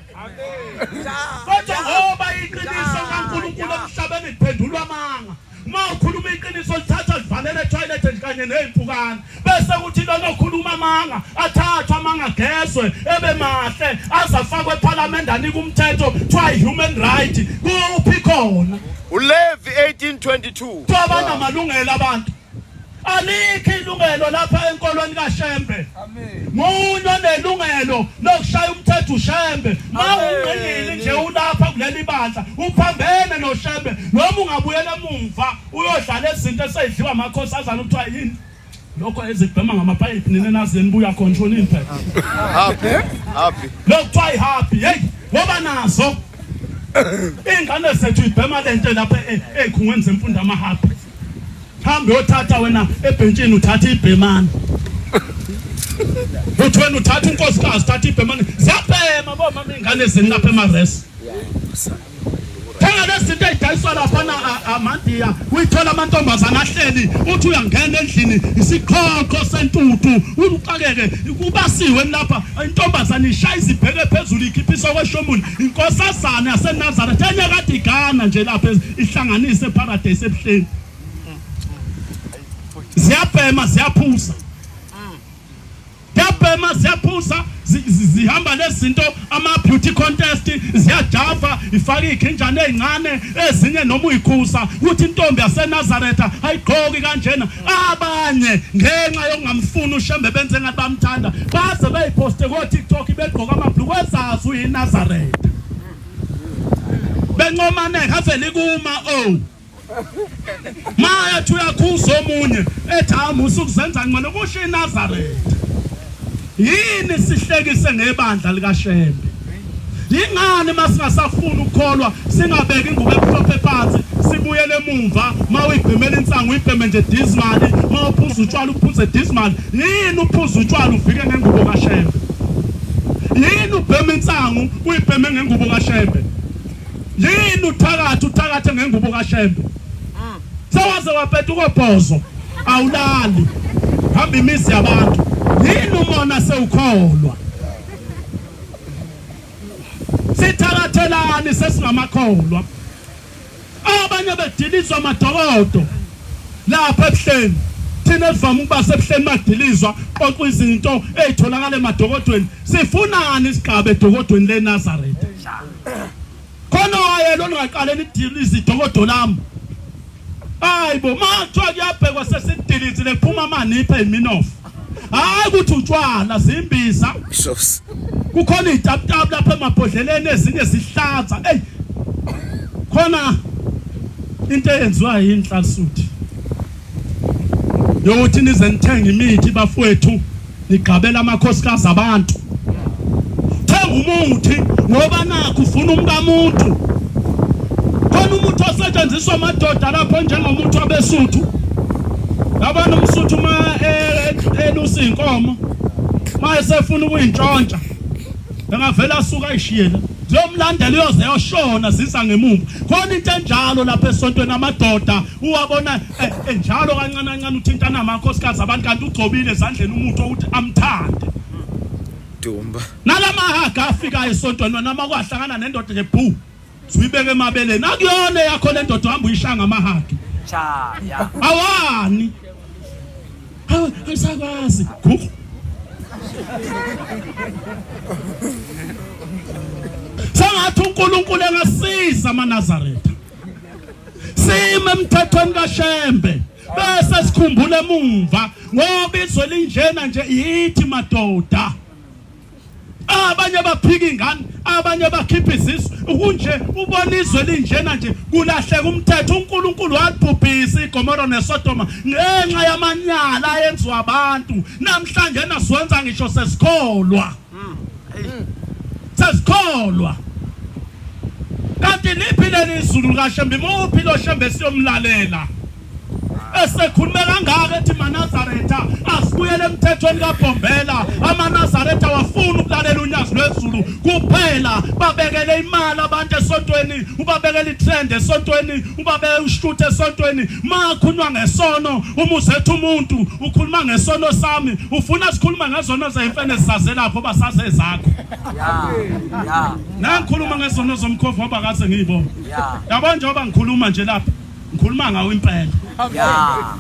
Kodwa ngoba iqiniso kaNkulunkulu emhlabeni liphendulwa amanga. Uma ukhuluma iqiniso lithatha livalele etoilet nje kanye nezimpukane bese kuthi lona okhuluma amanga athathwe amanga agezwe ebe mahle azafakwe eParliament anike umthetho kuthiwa human right kuphi khona. uLevi 18:22. Kuthiwa banamalungelo abantu. Alikho ilungelo lapha enkolweni kaShembe. Munye onelungelo lokushaya umthetho uShembe. Mawunqinile nje ulapha kuleli bandla uphambene noShembe noma ungabuyela emumva uyodlala izinto eseyidliwa amakhosazana kuthiwa yini lokho ezibhema ngamapayipi nina nazi nibuya khona shonini phela. Happy happy. Lokuthiwa ihappy hey ngoba nazo ingane zethu ibhema lento lapha ezikhungweni zemfundo amahappy. Hambe uyothatha wena ebhentshini uthatha ibhemane. Uthi wena uthatha unkosikazi uthatha ibhemane. Ziyabhema bomama ingane zenu lapha emares. Thenga lezi zinto ezidayiswa lapha na amandiya uyithola amantombazana ahleli uthi uyangena endlini isiqhoqho sentuthu uxakeke kubasiwe lapha intombazana ishaya izibheke phezulu ikhiphisa kweshomuli inkosazana yaseNazaretha enye kade igana nje lapha ihlanganise eparadise ebuhleni. Ziyabhema ziyaphuza. Ziyabhema ziyaphuza zihamba lezinto ama beauty contest ziyajava ifaka izinjane ezincane ezinye noma uyikhusa ukuthi intombi yaseNazaretha ayigqoki kanjena abanye ngenxa yokungamfuni uShembe benze ngathi bamthanda baze beyiposte ko TikTok begqoka amabhluku ezazi uyiNazaretha bencomane avele kuma oh Maya thi uyakhuza omunye ethi hamusa ukuzenza ngcono kusho iNazaretha. Yini sihlekise ngebandla likaShembe? Yingani masingasafuni ukukholwa singabeki ingubo emhlophe phansi sibuyele emumva mawuyibhemela insangu uyibheme nje dismali mawuphuza utshwala uphuze dismali yini uphuza utshwala uvike ngengubo kaShembe? Yini ubhema insangu uyibheme ngengubo kaShembe? Yini uthakathe uthakathe ngengubo kaShembe? Sewaze waphetha ukobhozo awulali hamba imizi yabantu. Yini umona sewukholwa? Sithakathelani sesingamakholwa? Abanye bedilizwa amadokodo lapha ebuhleni. Thina esivame ukuba sebuhleni madilizwa qoqa izinto ezitholakala emadokodweni. Sifunani isigaba edokodweni leNazaretha? Khona wayelo lingaqale lidilize idokodo lami. Hayibo makuthiwa kuyabhekwa sesidilizile kuphuma amanipha eminofu. Hayi ukuthi utshwala zimbiza. Kukhona izitaputapu lapha emabhodleleni ezinye zihlanza. Ey khona into eyenziwa yinhlalisuthi yokuthi nize nithenge imithi bafowethu. Nigqabela amakhosikazi abantu. Thenga umuthi ngoba nakho ufuna umkamuntu. Khona umuthi osetshenziswa amadoda lapho njengomuthi wabesuthu. Yabona umsuthu uma elusa inkomo uma esefuna ukuyintshontsha engavela asuka ayishiye la ziyomlandela uyoze yoshona ziza ngemumva khona into enjalo lapha esontweni amadoda uwabona eh, enjalo kancane kancane uthintana amakhosikazi abantu kanti ugcobile ezandleni umuthi ukuthi amthande Dumba. Nalamahaga afika esontweni wena uma kwahlangana nendoda nje bhu uyibeke emabeleni akuyona yakho le ndoda uhamba uyishaya ngamahagi Chaya. Awani. Hawu ayisakwazi. Gugu. Sengathi uNkulunkulu engasiza amaNazaretha. Sime emthethweni kaShembe bese sikhumbula emumva ngoba izwe linjena nje yithi madoda. Abanye baphika ingane, abanye bakhipha izisu. Kunje ubona izwe linjena nje kulahleka umthetho. uNkulunkulu walibhubhisa iGomora neSodoma ngenxa yamanyala ayenziwa abantu. Namhlanje nasiwenza ngisho sesikholwa. Sesikholwa. Kanti liphi leli izulu kaShembe? Imuphi lo Shembe siyomlalela? Esekhulume kangaka ethi maNazaretha asibuyele emthethweni kaBhombela. AmaNazaretha awafuni ukulalela unyazi lwezulu kuphela, babekele imali abantu esontweni, ubabekele itrend esontweni, ubabeke ushuthe esontweni. Makhulunywa ngesono uma uzethu umuntu ukhuluma ngesono sami, ufuna sikhuluma ngezono zeyimfene sisazelapho basaze zakho. Ya. Ya. Nangikhuluma ngezono zomkhovu ngoba kaze ngiyibona. Ya. Yabo njengoba ngikhuluma nje lapha ngikhuluma ngawo impela. Ya.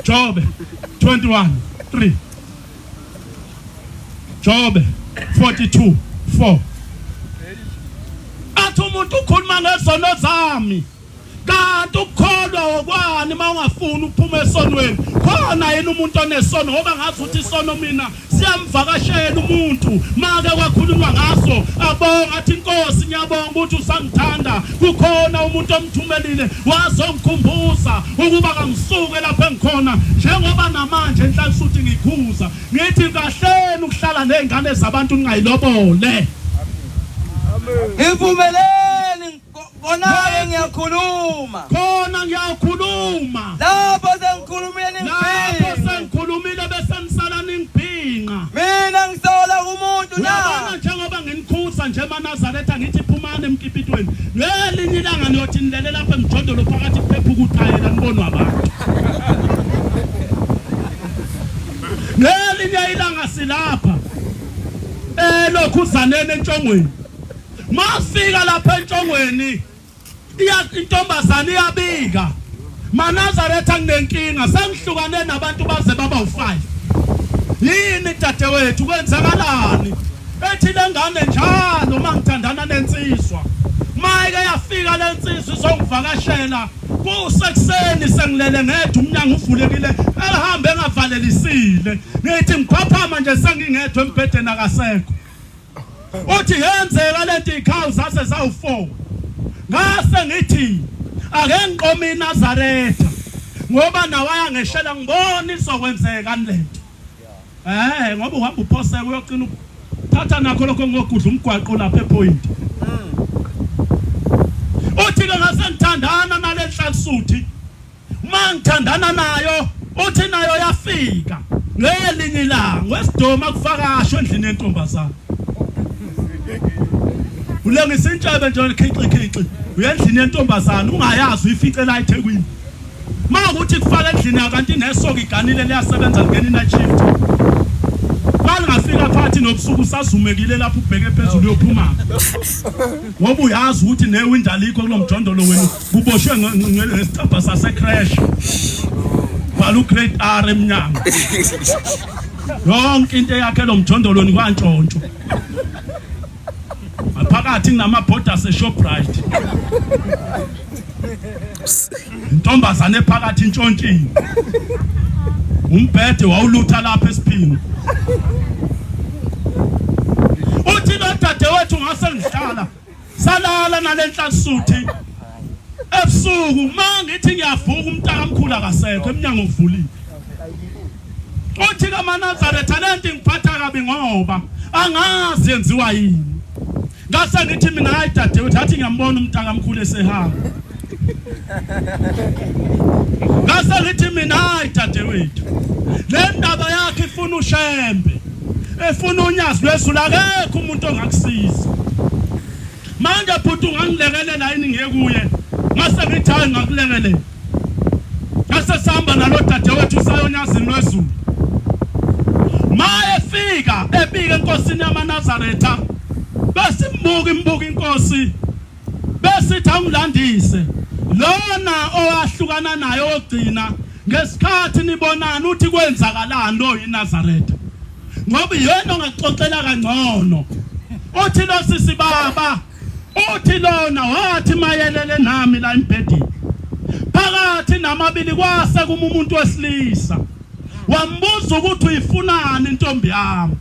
Jobe 21 3 Jobe 42 4 Athi umuntu ukhuluma ngezono zami kanti ukukholwa okwani uma ungafuni ukuphuma esonweni khona yini umuntu onesono ngoba ngazi ukuthi isono mina siyamvakashela umuntu make kwakhulunywa ngaso abonga athi inkosi ngiyabonga ukuthi usangithanda kukhona umuntu omthumelile wazongikhumbuza ukuba kangisuke lapho engikhona njengoba namanje enhlansuthi ngikhuza ngithi kahleni ukuhlala nezingane zabantu ningayilobole. Ngivumeleni Kona-ke ngiyakhuluma. Khona ngiyakhuluma. Lapho sengikhulumile Lapho ningibhinqe. sengikhulumile bese nisala ningibhinqa. Mina ngisola kumuntu na? Uyabona njengoba nginikhuza nje emaNazaretha ngithi phumani emkipitweni. Ngelinye ilanga niyothi nilele lapha emjondolo phakathi kuphephuka utayela nibonwa abantu. Ngelinye ilanga silapha elokhuzaneni entshongweni. Mafika lapha entshongweni iya intombazane iyabika MaNazaretha nginenkinga sengihlukane nabantu baze baba u5 yini dadewethu kwenzakalani ethi lengane njalo uma ngithandana nensizwa mayike yafika lensizwa izongivakashela kusekuseni sengilele ngedwa umnyango uvulekile ehambe engavalelisile ngithi ngiphaphama nje sengingedwa embhedeni akasekho Uthi yenzeka lento ikhawu zase zawu4. Ngase ngithi ake ngiqome iNazaretha ngoba nawaya ngeshela ngibona izokwenzeka lento. Eh ngoba uhamba uphoseka uyocina thatha nakho lokho ngogudla umgwaqo lapha epoint. Uthi ke ngase ngithandana nalenhlalisuthi Uma ngithandana nayo uthi nayo yafika ngelinye ilanga wesidoma kuvakashwe endlini yentombazana. Ulengisa intshebe nje khici khici uya endlini yentombazana ungayazi uyifice la eThekwini. Makuthi kufaka endlini yakho kanti nesoka iganile liyasebenza lingena i-night shift. Malingafika phakathi nobusuku usazumekile lapho ubheke phezulu uyophuma. Ngoba uyazi ukuthi newindi alikho kulo mjondolo wenu kuboshwe ngesicabha sase-crash bhala ugrade R emnyango yonke into eyakhe lo mjondolweni kwantshontsho ngaphakathi kunamabhoda aseShoprite intombazane ephakathi intshontshini umbhede wawulutha lapha esiphini uthi lo dadewethu ngase ngihlala Salala nalenhlansuthi ebusuku uma ngithi ngiyavuka umntakamkhulu akasekho emnyango uvuliwe. Uthi kaManazaretha lento ingiphatha kabi ngoba angazi yenziwa yini. Ngase ngithi mina hayi dadewethu athi ngiyambona umntakamkhulu esehamba. Ngase ngithi mina hayi dadewethu le ndaba yakhe ifuna uShembe efuna unyazi lwezulu akekho umuntu ongakusiza. Manje bhuti ungangilekelela yini ngiye kuye? Ngase ngithi hayi ngakulekelela. Ngase sihamba nalo dadewethu sayonyazini lwezulu. Ma efika ebika enkosini yamaNazaretha besimbuka imbuka inkosi besithi angilandise lona owahlukana naye ogcina ngesikhathi nibonana uthi kwenzakalani lo yiNazaretha ngoba iyona ongaxoxela kangcono uthi lo sisi baba uthi lona wathi mayelele nami la embhedeni phakathi namabili kwase kuma umuntu wesilisa wambuza ukuthi uyifunani intombi yami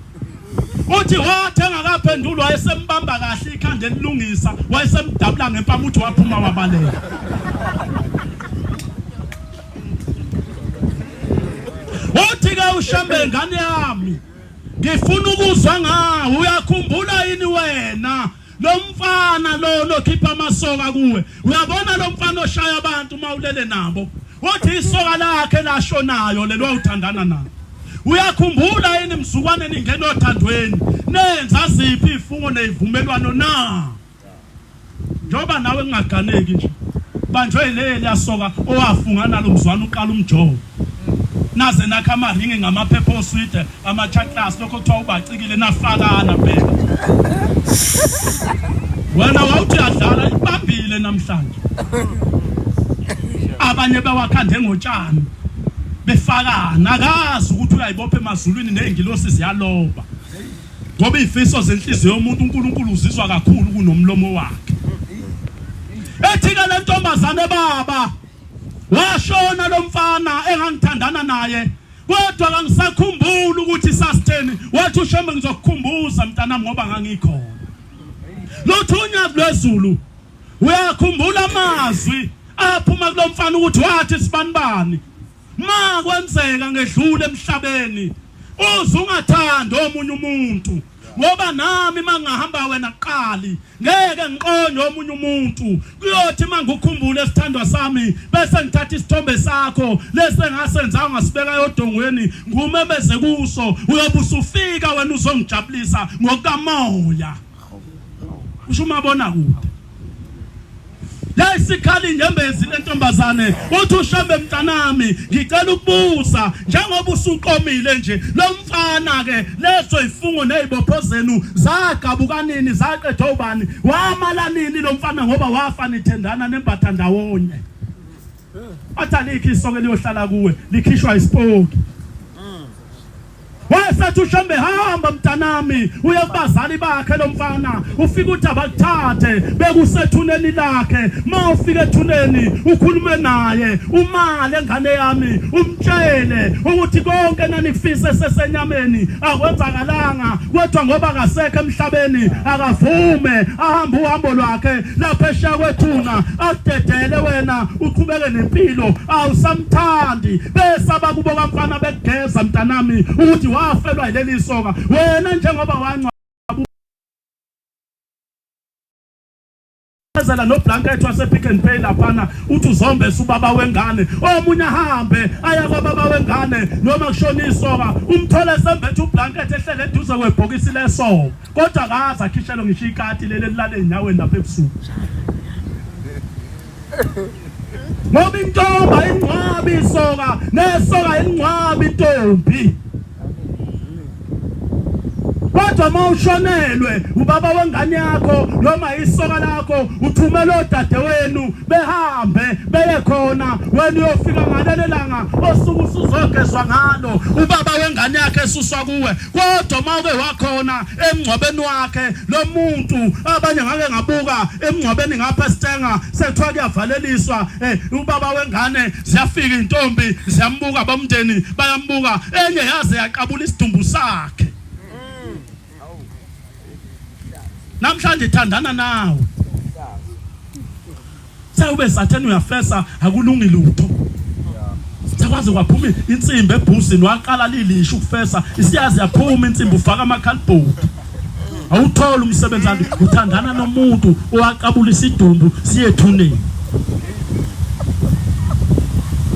uthi wathi engakaphenduli wayesembamba kahle ikhanda elilungisa wayesemdabula ngempama uthi waphuma wabaleka uthi ke uShembe ngane yami ngifuna ukuzwa ngawe uyakhumbula yini wena lo mfana lo nokhipha amasoka kuwe uyabona lo mfana oshaya abantu uma ulele nabo uthi isoka lakhe lashonayo lelo uthandana nalo uyakhumbula yini mzukwane ningena othandweni nenza ziphi ifungo nezivumelwano na Njengoba nawe kungaganeki nje banjwe yileli yasoka owafunga nalo mzwana uqala umjovo naze nakha amaringi ngamaphepha oswide ama-chaklas lokho kuthiwa ubacikile nafakana bheka wena wawuthi uyadlala ibambile namhlanje abanye bewakhande ngotshani befakana akazi ukuthi uyayibopha emazulwini ney'ngilosi ziyaloba Ngoba izifiso zenhliziyo yomuntu uNkulunkulu uzizwa kakhulu kunomlomo wakhe. Ethi-ke le ntombazane baba washona lo mfana engangithandana naye kodwa kangisakhumbuli ukuthi sasitheni wathi ushembe ngizokukhumbuza mntanami ngoba ngangikhona lutho unyazi lwezulu uyakhumbula amazwi aphuma kulo mfana ukuthi wathi sibanibani Ma kwenzeka ngedlule emhlabeni uze ungathandi omunye umuntu ngoba nami mangahamba wena kuqali ngeke ngiqonde omunye umuntu kuyothi mangikukhumbule esithandwa sami bese ngithatha isithombe sakho lese ngasenza ngasibeka yodongweni ngumemeze kuso uyobe usufika wena uzongijabulisa ngokukamoya usho umabona kude Yayisikhala inyembezi lentombazane uthi uShembe mntanami ngicela ukubuza njengoba usuqomile nje lo mfana ke leso ifungo nezibopho zenu zagabuka nini zaqedwa ubani wamala nini lo mfana ngoba wafa nithendana nembatha ndawonye athi alikho isoke liyohlala kuwe likhishwa isipoki Wayesethi uShembe hamba mntanami uye kubazali bakhe lo mfana ufike uthi abakuthathe bekusethuneni lakhe uma ufika ethuneni ukhulume naye umale ngane yami umtshele ukuthi konke nanikufise sesenyameni akwenzakalanga kodwa ngoba akasekho emhlabeni akavume ahambe uhambo lwakhe lapha eshiya kwethuna akudedele wena uqhubeke nempilo awusamthandi besaba kubo kamfana bekugeza mntanami ukuthi wafelwa yileli soka wena njengoba wancwaba ezela no blanket wase Pick and Pay laphana uthi uzombesa ubaba wengane omunye ahambe aya kwababa wengane noma kushona isoka umthole sembethe ublanket ehlele eduze kwebhokisi lesoka kodwa akaze akhishelwe ngisho ikati leli elilale enyaweni lapha ebusuku ngoba intombi ayingcwabi isoka nesoka ayingcwabi intombi kodwa uma ushonelwe ubaba wengane yakho noma isoka lakho uthumela odadewenu behambe beye khona wena uyofika ngaleli langa osuke usuzogezwa ngalo ubaba wengane yakhe esuswa kuwe kodwa uma uke wakhona emngcwabeni wakhe lo muntu abanye ngake ngabuka emngcwabeni ngapha esitenga sekuthiwa kuyavaleliswa eh ubaba wengane ziyafika intombi ziyambuka bomndeni bayambuka enye yaze yaqabula isidumbu sakhe namhlanje ithandana nawe sewube satheni uyafesa akulungi lutho. Bathi kwaze kwaphuma insimbi ebhusini waqala lilisha ukufesa isiyazi yaphuma insimbi ufaka amakhalibhodi. Awutholi umsebenzi anti uthandana nomuntu owaqabula isidumbu siye ethuneni.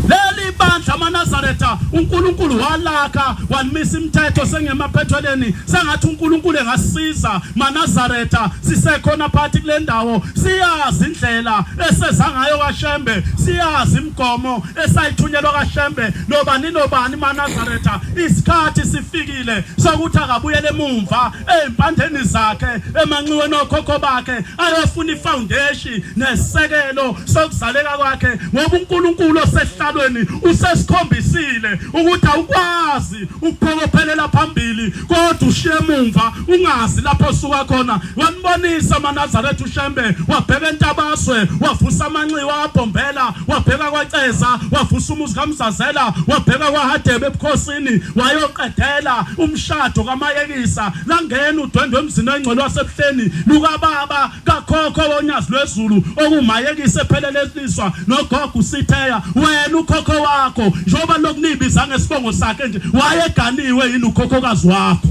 Leli bandla amaNazaretha uNkulunkulu walakha walimisa imithetho sengemaphethelweni sengathi uNkulunkulu engasiza maNazaretha sisekhona phakathi kule ndawo siyazi indlela eseza ngayo kaShembe siyazi imigomo esayithunyelwa kaShembe nobani nobani maNazaretha isikhathi sifikile sokuthi akabuyele emumva ezimpandeni zakhe emanxiweni okhokho bakhe ayofuna ifoundation nesekelo sokuzaleka kwakhe ngoba uNkulunkulu osehlalweni usesikhombisile ukuthi awukwazi ukuphokophelela phambili kodwa ushiye emumva ungazi lapho osuka khona wanibonisa amaNazaretha uShembe wabheka entabazwe wavusa amanxiwa abhombela wabheka kwaCeza wavusa umuzi kaMzazela wabheka kwaHadebe ebukhosini wayoqedela umshado kaMayekisa langena udwendwe emzini oyingcwele wasebuhleni lukababa kakhokho wonyazi lwezulu okumayekisa epheleleliswa nogogo uSitheya wena ukhokho wakho njengoba lokunibiza ngesibongo sakhe nje wayeganiwe yini ukhokhokazi wakho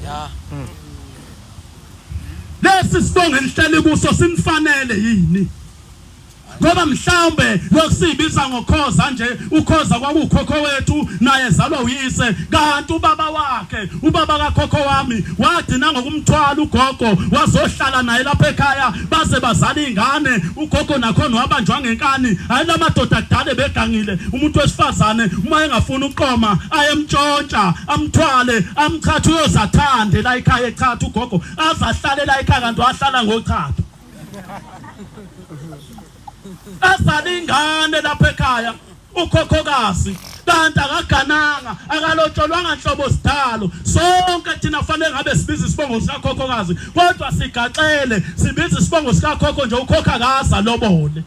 Ya. Lesi sibongo enihleli kuso simfanele yini? Ngoba mhlawumbe lokusibiza ngokhoza nje ukhoza kwakukhokho wethu naye ezalwa uyise kanti ubaba wakhe ubaba kakhokho wami wagcina ngokumthwala ugogo wazohlala naye lapha ekhaya baze bazala ingane ugogo nakhona wabanjwa ngenkani hayi lamadoda kudala begangile umuntu wesifazane uma engafuni ukuqoma ayemtshontsha amthwale amchathe uyozathande la ekhaya echatha ugogo azahlale la ekhaya kanti wahlala ngochatho azala ingane lapha ekhaya ukhokhokazi kanti akagananga akalotsholwanga nhlobo sidalo sonke thina fanele ngabe sibiza isibongo sikakhokhokazi kodwa sigaxele sibiza isibongo sikakhokho nje ukhokha akaza lobole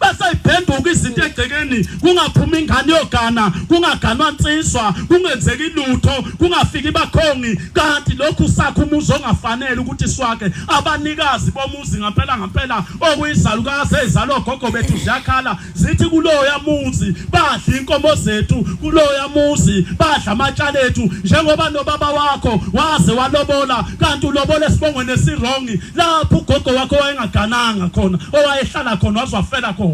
bese iphenduka izinto egcekeni kungaphuma ingane yogana kungaganwa nsizwa kungenzeki lutho kungafiki bakhongi kanti lokhu sakho umuzi ongafanele ukuthi swakhe abanikazi bomuzi ngampela ngampela okuyizalukazi ezalwa ogogo bethu ziyakhala zithi kuloya muzi badla inkomo zethu kuloya muzi badla amatshala ethu njengoba nobaba wakho waze walobola kanti ulobola esibongweni esirongi lapho ugogo wakho wayengagananga khona owayehlala khona waze wafela khona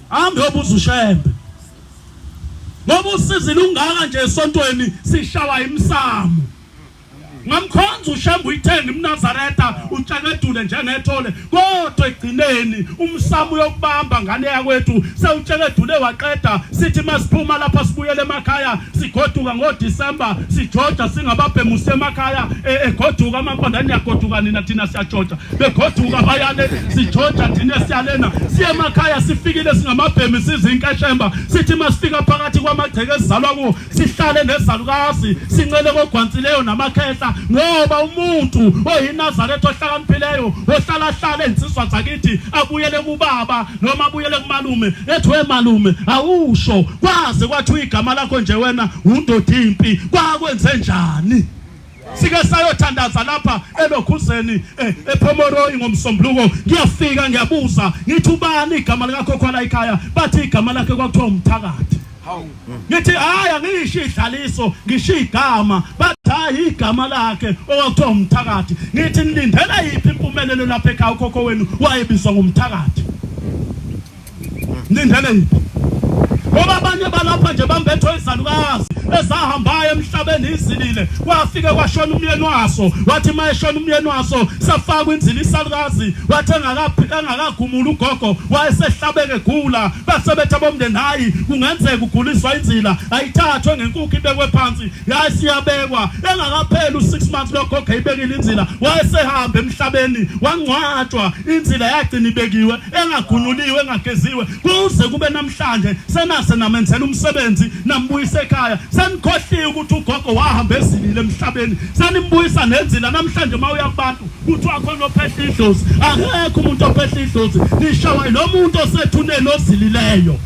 hambe yobuza uShembe ngoba usizi lungaka nje esontweni sishawa imsamo ngamkhonza uShembe uyithenga imNazaretha utshekedule njengethole kodwa egcineni umsamo uyokubamba ngane yakwethu sewutshekedule waqeda sithi masiphuma lapha sibuyele emakhaya sigoduka ngoDisemba sijoja singababhemusi emakhaya e, egoduka amampandane yagoduka nina thina siyajoja begoduka bayale sijoja thina siyalena siye emakhaya sifikile singamabhemi sizinkeshemba sithi masifika phakathi kwamagceke esizalwa kuwo sihlale nezalukazi sincele kogwantsileyo namakhehla ngoba umuntu oyiNazaretha ohlakaniphileyo ohlala hlale insizwa zakithi abuyele kubaba noma abuyele kumalume ethi we malume awusho kwaze kwathiwa igama lakho nje wena undoda impi kwakwenze njani sike sayothandaza lapha elokhuzeni eh, ePomoroyi ngomsombuluko ngiyafika ngiyabuza ngithi ubani igama likakhokho la ekhaya bathi igama lakhe kwakuthiwa umthakathi ngithi hayi angisho idlaliso ngisho igama bathi hayi igama lakhe okwakuthiwa umthakathi ngithi nilindela yiphi impumelelo lapha ekhaya ukhokho wenu wayebizwa ngomthakathi nilindele yiphi ngoba abanye balapha nje bambethwe izalukazi ezahambayo emhlabeni izilile kwafike kwashona umyeni waso wathi uma eshona umyeni waso safakwa inzila isalukazi wathi engakagumuli ugogo wayesehlabeke egula base bethi abomndeni hayi kungenzeka uguliswa inzila ayithathwe ngenkukhu ibekwe phansi yayisiyabekwa engakapheli u-six months logogo eyibekile inzila wayesehamba emhlabeni wangcwatshwa inzila yagcina ibekiwe engagunyuliwe engageziwe kuze kube namhlanje senase namenzela umsebenzi nambuyisa ekhaya senikhohliwe ukuthi ugogo wahamba ezilile emhlabeni senimbuyisa nenzila namhlanje uma uya kubantu kuthiwa khona ophehla idlozi akekho umuntu ophehla idlozi nishawa lo muntu osethuneni ozilileyo.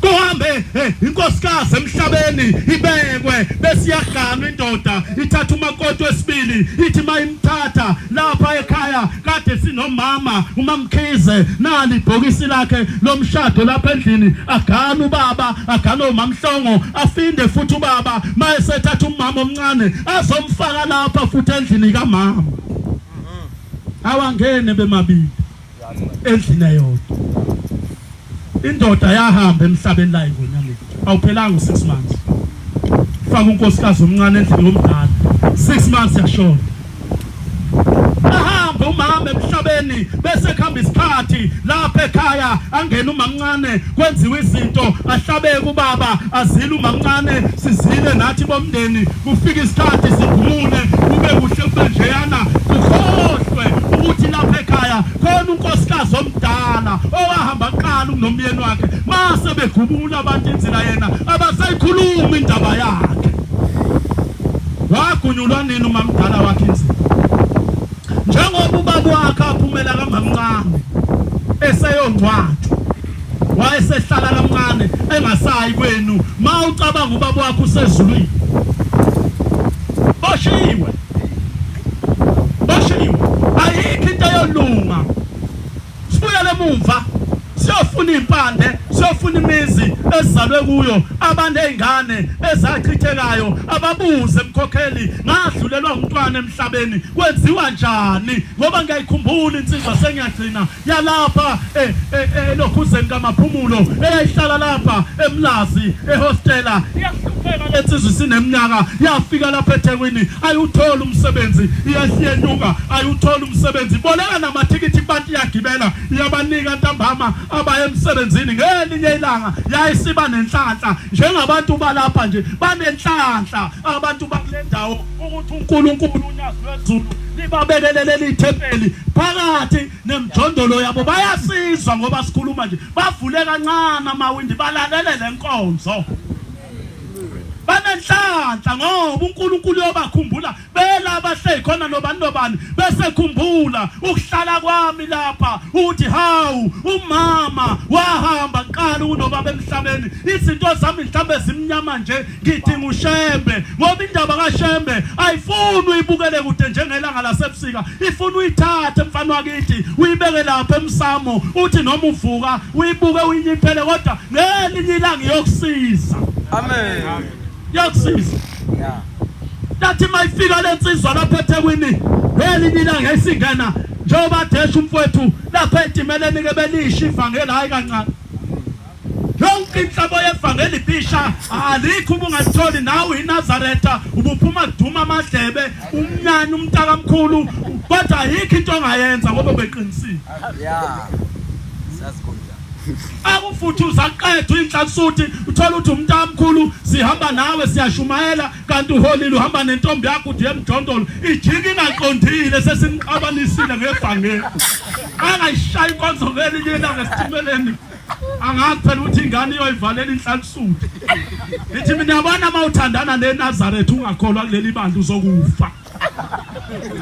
Kuhambe eh, inkosikazi emhlabeni ibekwe bese iyaganwa indoda ithatha umakoti wesibili ithi mayimthatha lapha ekhaya kade sinomama uMamkhize nali ibhokisi lakhe lomshado lapha endlini agana ubaba agana umamhlongo afinde futhi ubaba mayesethatha umama omncane azomfaka lapha futhi endlini kamama awangene bemabili endlini eyodwa indoda yahamba emhlabeni la ingonyameni awuphelanga u6 months faka unkosikazi omncane endlini yomdala 6 months yashona ahambe umama emhlabeni bese kuhamba isikhathi lapha ekhaya angena umamncane kwenziwe izinto ahlabeke ubaba azile umamncane sizile nathi bomndeni kufika isikhathi sigumule kube kuhle kube njeyana kukhohlwe ukuthi lapha ekhaya khona unkosikazi omdala owahamba kuqala kunomyeni wakhe mase begubula abantu inzila yena abasayikhuluma indaba yakhe wagunyulwa nini umamdala wakhe inzila njengoba ubaba wakhe aphumela kamamncane eseyongcwatshwa wayesehlala kamncane engasayi kwenu ma ucabanga ubaba wakho usezulwini boshiwe boshiwe ayikho into eyolunga sibuyele emumva siyofuna impande siyofuna imizi ezalwe kuyo abantu ezingane ezachithekayo ababuze mkhokheli ngadlulelwa umntwana emhlabeni kwenziwa njani ngoba ngiyayikhumbula insizwa sengiyagcina yalapha eh, eh, eh, elokhuzeni kamaphumulo eyayihlala lapha emlazi ehostela iyahlupheka lensizwa isineminyaka yafika lapha eThekwini ayuthola umsebenzi iyahliyenyuka ayuthola umsebenzi boleka namathikithi kubantu iyagibela iyabanika ntambama abaye emsebenzini ngelinye ilanga yayisiba nenhlanhla njengabantu balapha nje banenhlanhla abantu bakule ndawo ukuthi uNkulunkulu unyazi lwezulu libabekele leli thempeli phakathi nemjondolo yabo bayasizwa ngoba sikhuluma nje bavule kancane amawindi balalele lenkonzo banenhlanhla ngoba uNkulunkulu uyobakhumbula bela abahleli khona nobani nobani bese khumbula ukuhlala kwami lapha uthi hawu umama wahamba kuqala kunobaba emhlabeni izinto zami mhlambe zimnyama nje ngidinga uShembe ngoba indaba kaShembe ayifuni uyibukele kude njengelanga lasebusika ifuna uyithathe mfana wakithi uyibeke lapha emsamo uthi noma uvuka uyibuke uyinyiphele kodwa ngelinye ilanga iyokusiza amen iyokusiza yeah yathi mayifika lensizwa lapha eThekwini ngelinye ilanga isingena njengoba desha umfowethu lapha etimeleni ke belisha ivangeli hayi kancane yonke inhlobo yevangeli bisha alikho ubungalitholi nawe iNazaretha ubuphuma kuduma amadlebe umnyanya umntakamkhulu kodwa ayikho into ongayenza ngoba beqinisile yeah sazi akufuthu uzaqedwa inhlansuthi uthola ukuthi umntamkhulu sihamba nawe siyashumayela kanti uholile uhamba nentombi yakho uthi emjondolo ijike ingaqondile sesimxabanisile ngebhangeli angayishaya inkonzo ngelinye ilanga esitimeleni angazi phela ukuthi ingane iyoyivalela inhlansuthi ngithi mina yabona uma uthandana neNazaretha ungakholwa kuleli bandla uzokufa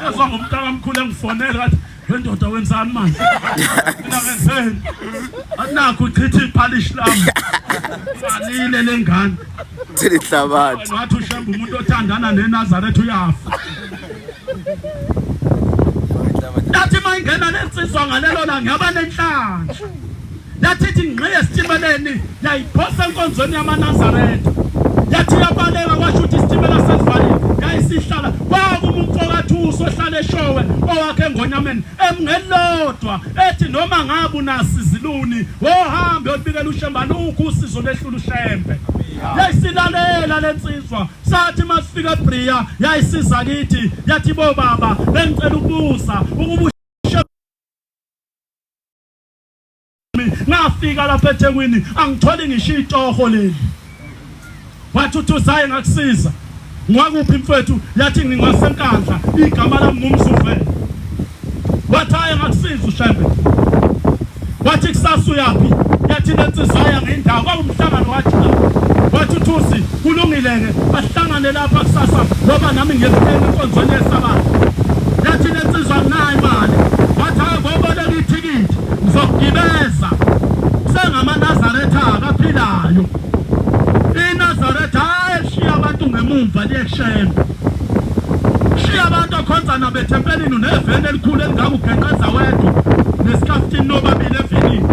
ezwa ngomntakamkhulu engifonela athi wendoda wenzani manje mina ngenzeni athi nakho uchitha iphalishi lami alile lengane Thina ihlabathi. Wathi uShembe umuntu othandana neNazaretha uyafa yathi uma ingena lensizwa ngalelo langa yaba nenhlanhla yathi ithi ngqi esitimeleni yayiphosa enkonzweni yamaNazaretha yathi yabaleka kwasho ukuthi isitimela sesivalile yayisihlala kwakumumfokathuso ohlala eshowe owakhe engonyameni emngelodwa ethi noma ngabe unasiziluni wohambe uyobikela uShembe alukho usizo lehlula uShembe yayisilalela lensizwa sathi masifika eBria yayisiza kithi yathi bo baba bengicela ukubuza ukuba ngafika lapha eThekwini angitholi ngisho itoho leli wathi uthi uzaye ngakusiza ngwakuphi mfethu yathi ngingasenkandla igama lami ngumzuvele wathi hayi ngakusiza ushembe wathi kusasa uyaphi yathi lensizwa yaya ngendawo kwakumhlangano wathi wathi uthusi kulungile-ke bahlangane lapha kusasa ngoba nami ngiyefika enkonzweni yesabatha yathi lensizwa nginayo imali wathi hayi ngoboleka ithikithi ngizokugibeza sengamaNazaretha akaphilayo. uhamba ethempelini uneveni elikhulu elingaka ugeqeza wedwa nesikafutini nobabili evenini.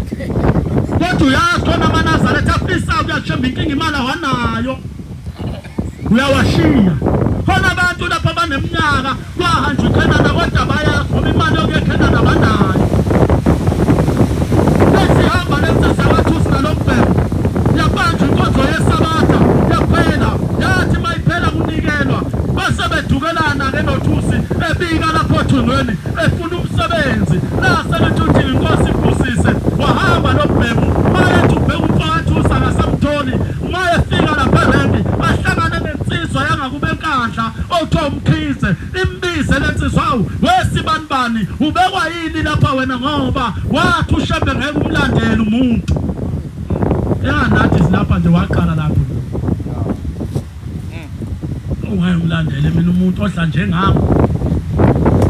Kodwa uyazi khona amaNazaretha afisa ukuyashemba inkinga imali awanayo. Uyawashiya. Khona abantu lapha abaneminyaka kwahanjwa iKhenana kodwa bayazi ngoba imali yokuya eKhenana banayo. Besihamba lensizwa yakwaThusi nalombhemu yabanjwa inkonzo yeSabatha yaphela yathi mayiphela kunikelwa base bedukelana-ke noThusi ebika lapho othungweni efuna umsebenzi lase lithi uthi inkosi ibusise wahamba lo bhemu mayethi ubheka umfowethusi akasamtholi mayefika lapha erenki ahlangane nensizwa yangakube enkandla othiwa umkhize imbize le nsizwa awu wesibanibani ubekwa yini lapha wena ngoba wathi ushembe ngeke umlandele umuntu ya nathi silapha nje waqala lapho ungeke umlandele mina umuntu odla njengami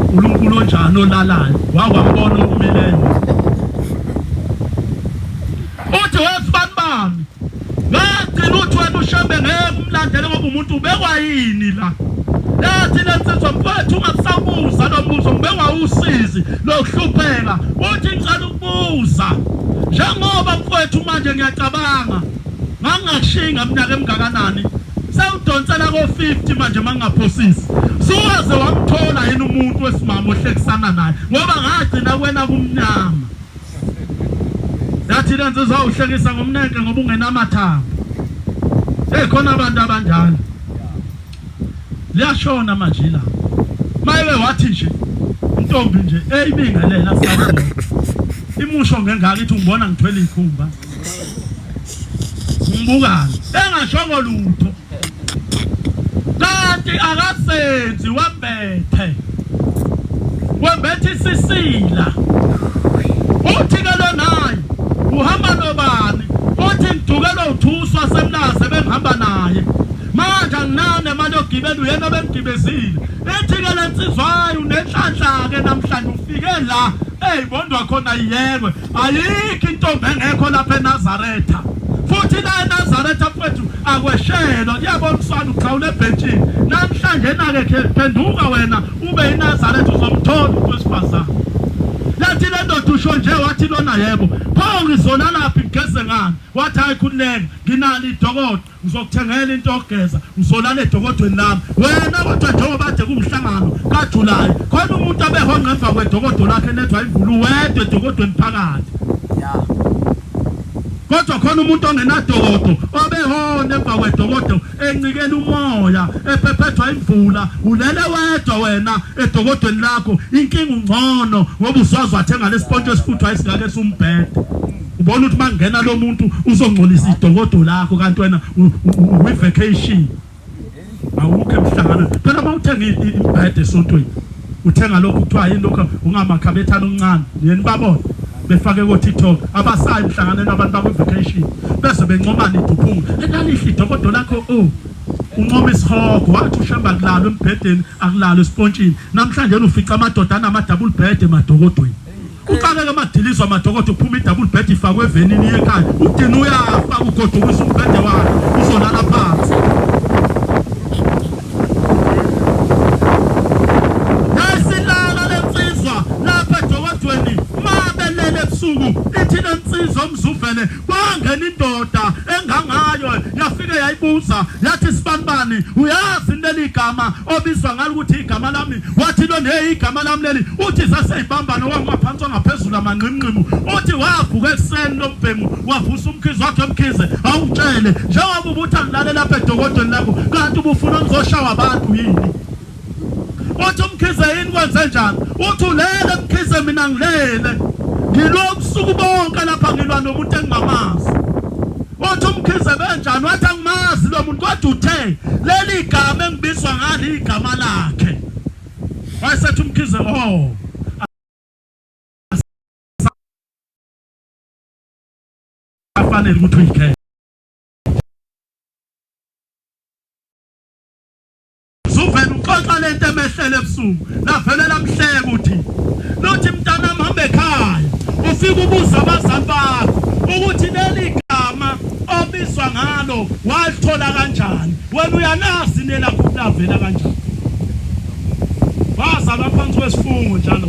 uNkulunkulu onjani olalayo wakwambona okumileyo uthi wesibanibani ngagcina uthi wena ushembe ngeke umlandele ngoba umuntu ubekwa yini la yathi lensizwa mfowethu ungakusabuza lo mbuzo ngibekwa usizi lokuhlupheka uthi ngicela ukubuza njengoba mfowethu manje ngiyacabanga ngangingakushiyi ngaminyaka emingakanani sewudonsela ko-50 manje mangingaphosisi suwaze wamthola yini umuntu wesimama ohlekisana naye ngoba ngagcina kwena kumnyama Yathi le nsizwa uhlekisa ngomnenke ngoba ungenamathambo. Hey khona abantu abanjalo. Liyashona manje la. Maye wathi nje intombi nje eyibingelela sawubona. Imusho ngengaka ithi ungibona ngithwele ikhumba. Ngibukani engashongo lutho. Kanti akasenzi wambethe. Wembethe isisila. Uthi ke lo naye uhamba nobani? Uthi ngidukelwe uthuswa semlaze bengihamba naye. Manje anginayo nemali yokugibela uyena obemgibezile. Ithi ke le nsizwa hayi unenhlanhla ke namhlanje ufike la eyibondwa khona iyekwe. Ayikho intombi engekho lapha eNazaretha. Futhi la eNazaretha mfethu akweshelwa kuyaboniswana uxhawula ebhentshini. Namhlanje nake phenduka wena ube iNazaretha uzomthola umuntu wesifazane. Yathi le ndoda usho nje wathi lona yebo. Pho ngizolalaphi ngigeze ngani? Wathi hayi khululeka nginalo idokodo. Ngizokuthengela into yokugeza uzolala edokodweni lami wena kodwa njengoba kade kuwumhlangano kaJulayi khona umuntu abehonqa emva kwedokodo lakhe nethwa imvula uwedwa edokodweni phakathi kodwa khona umuntu ongenadokodo obehona emva kwedokodo encikela umoya ephephethwa imvula ulele wedwa wena edokodweni lakho inkinga ungcono ngoba uzazi wathenga lesipontsho esifuthwa esingake sumbhede ubona ukuthi mangena lo muntu uzongcolisa idokodo lakho kanti wena uyi-vacation awukho emhlanganweni phela uma uthenga imbhede esontweni uthenga lokhu kuthiwa yini lokhu ungamakhabethana omncane yeni babona befake ko-tiktok abasayi emhlanganweni abantu bakwi-vacation bese bencomana iduphunga elalihle idokodo lakho o oh. uncoma isihogo wathi ushamba kulalo embhedeni akulalo esipontshini namhlanje ufica amadoda anama-double bed emadokodweni Uxakeke amadilizwa amadokodo kuphuma i-double bed ifakwe evenini yekhaya udina uyafa ugodukisa umbhede wakhe uzolala phansi yayisilala lensizwa lapha edokodweni mabelele ebusuku ithi lensizwa umzuvele kwangena indoda engangayo yafike yayibuza yathi sibanibani uyazi leli gama obizwa ngalo ukuthi igama lami wathi lona hey igama lami leli uthi saseyibambana wangaphansi wangaphezulu amanqimnqimu uthi wavuka ekuseni lombhemu wavusa umkhize wakhe mkhize awungitshele njengoba ubuthi angilale lapha edokodweni lakho kanti ubufuna ngizoshawa abantu yini uthi umkhize yini kwenze njani uthi ulele mkhize mina ngilele ngilwa ubusuku bonke lapha ngilwa nomuntu engingamazi Uthi uMkhize benjani wathi angimazi lo muntu kodwa uthe leli gama engibizwa ngalo igama lakhe. Wayesethi uMkhize oh afanele ukuthi uyikhethe. Zuvele uxoxa lento emehlele ebusuku lavele lamhleka ukuthi lothi mntanami hamba ekhaya ufike ubuza abazali bakho ukuthi leli gama obizwa ngalo walithola kanjani wena uyalazi nelakho lavela kanjani. Wazalwa phansi kwesifungo njalo.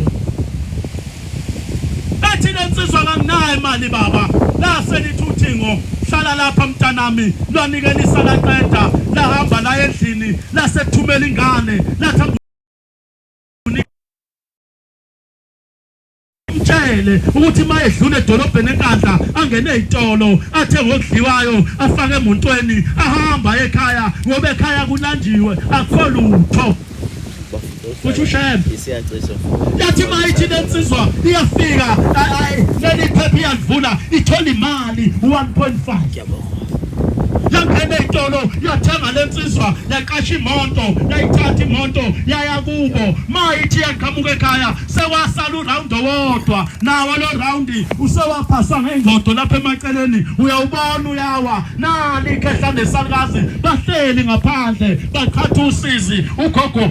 Ethi lensizwa kanginayo imali baba. Lase lithi uthingo hlala lapha mntanami lwanikelisa laqeda lahamba la endlini lasethumela ingane lathi mtshele ukuthi uma edlula edolobheni enkandla angene ezitolo athenge okudliwayo afake emontweni ahamba ekhaya ngoba ekhaya kulanjiwe akukho lutho kusho uShembe yathi uma ithi lensizwa iyafika leli phepha iyalivula ithola imali 1.5 Yangena ezitolo yathenga lensizwa yaqasha imoto yayithatha imoto yaya kubo ma ithi yaqhamuka ekhaya sewasala uround owodwa nawo lo round usewaphaswa ngengqodo lapha emaceleni uyawubona uyawa nali ikhehla nesalukazi bahleli ngaphandle baqhatha usizi ugogo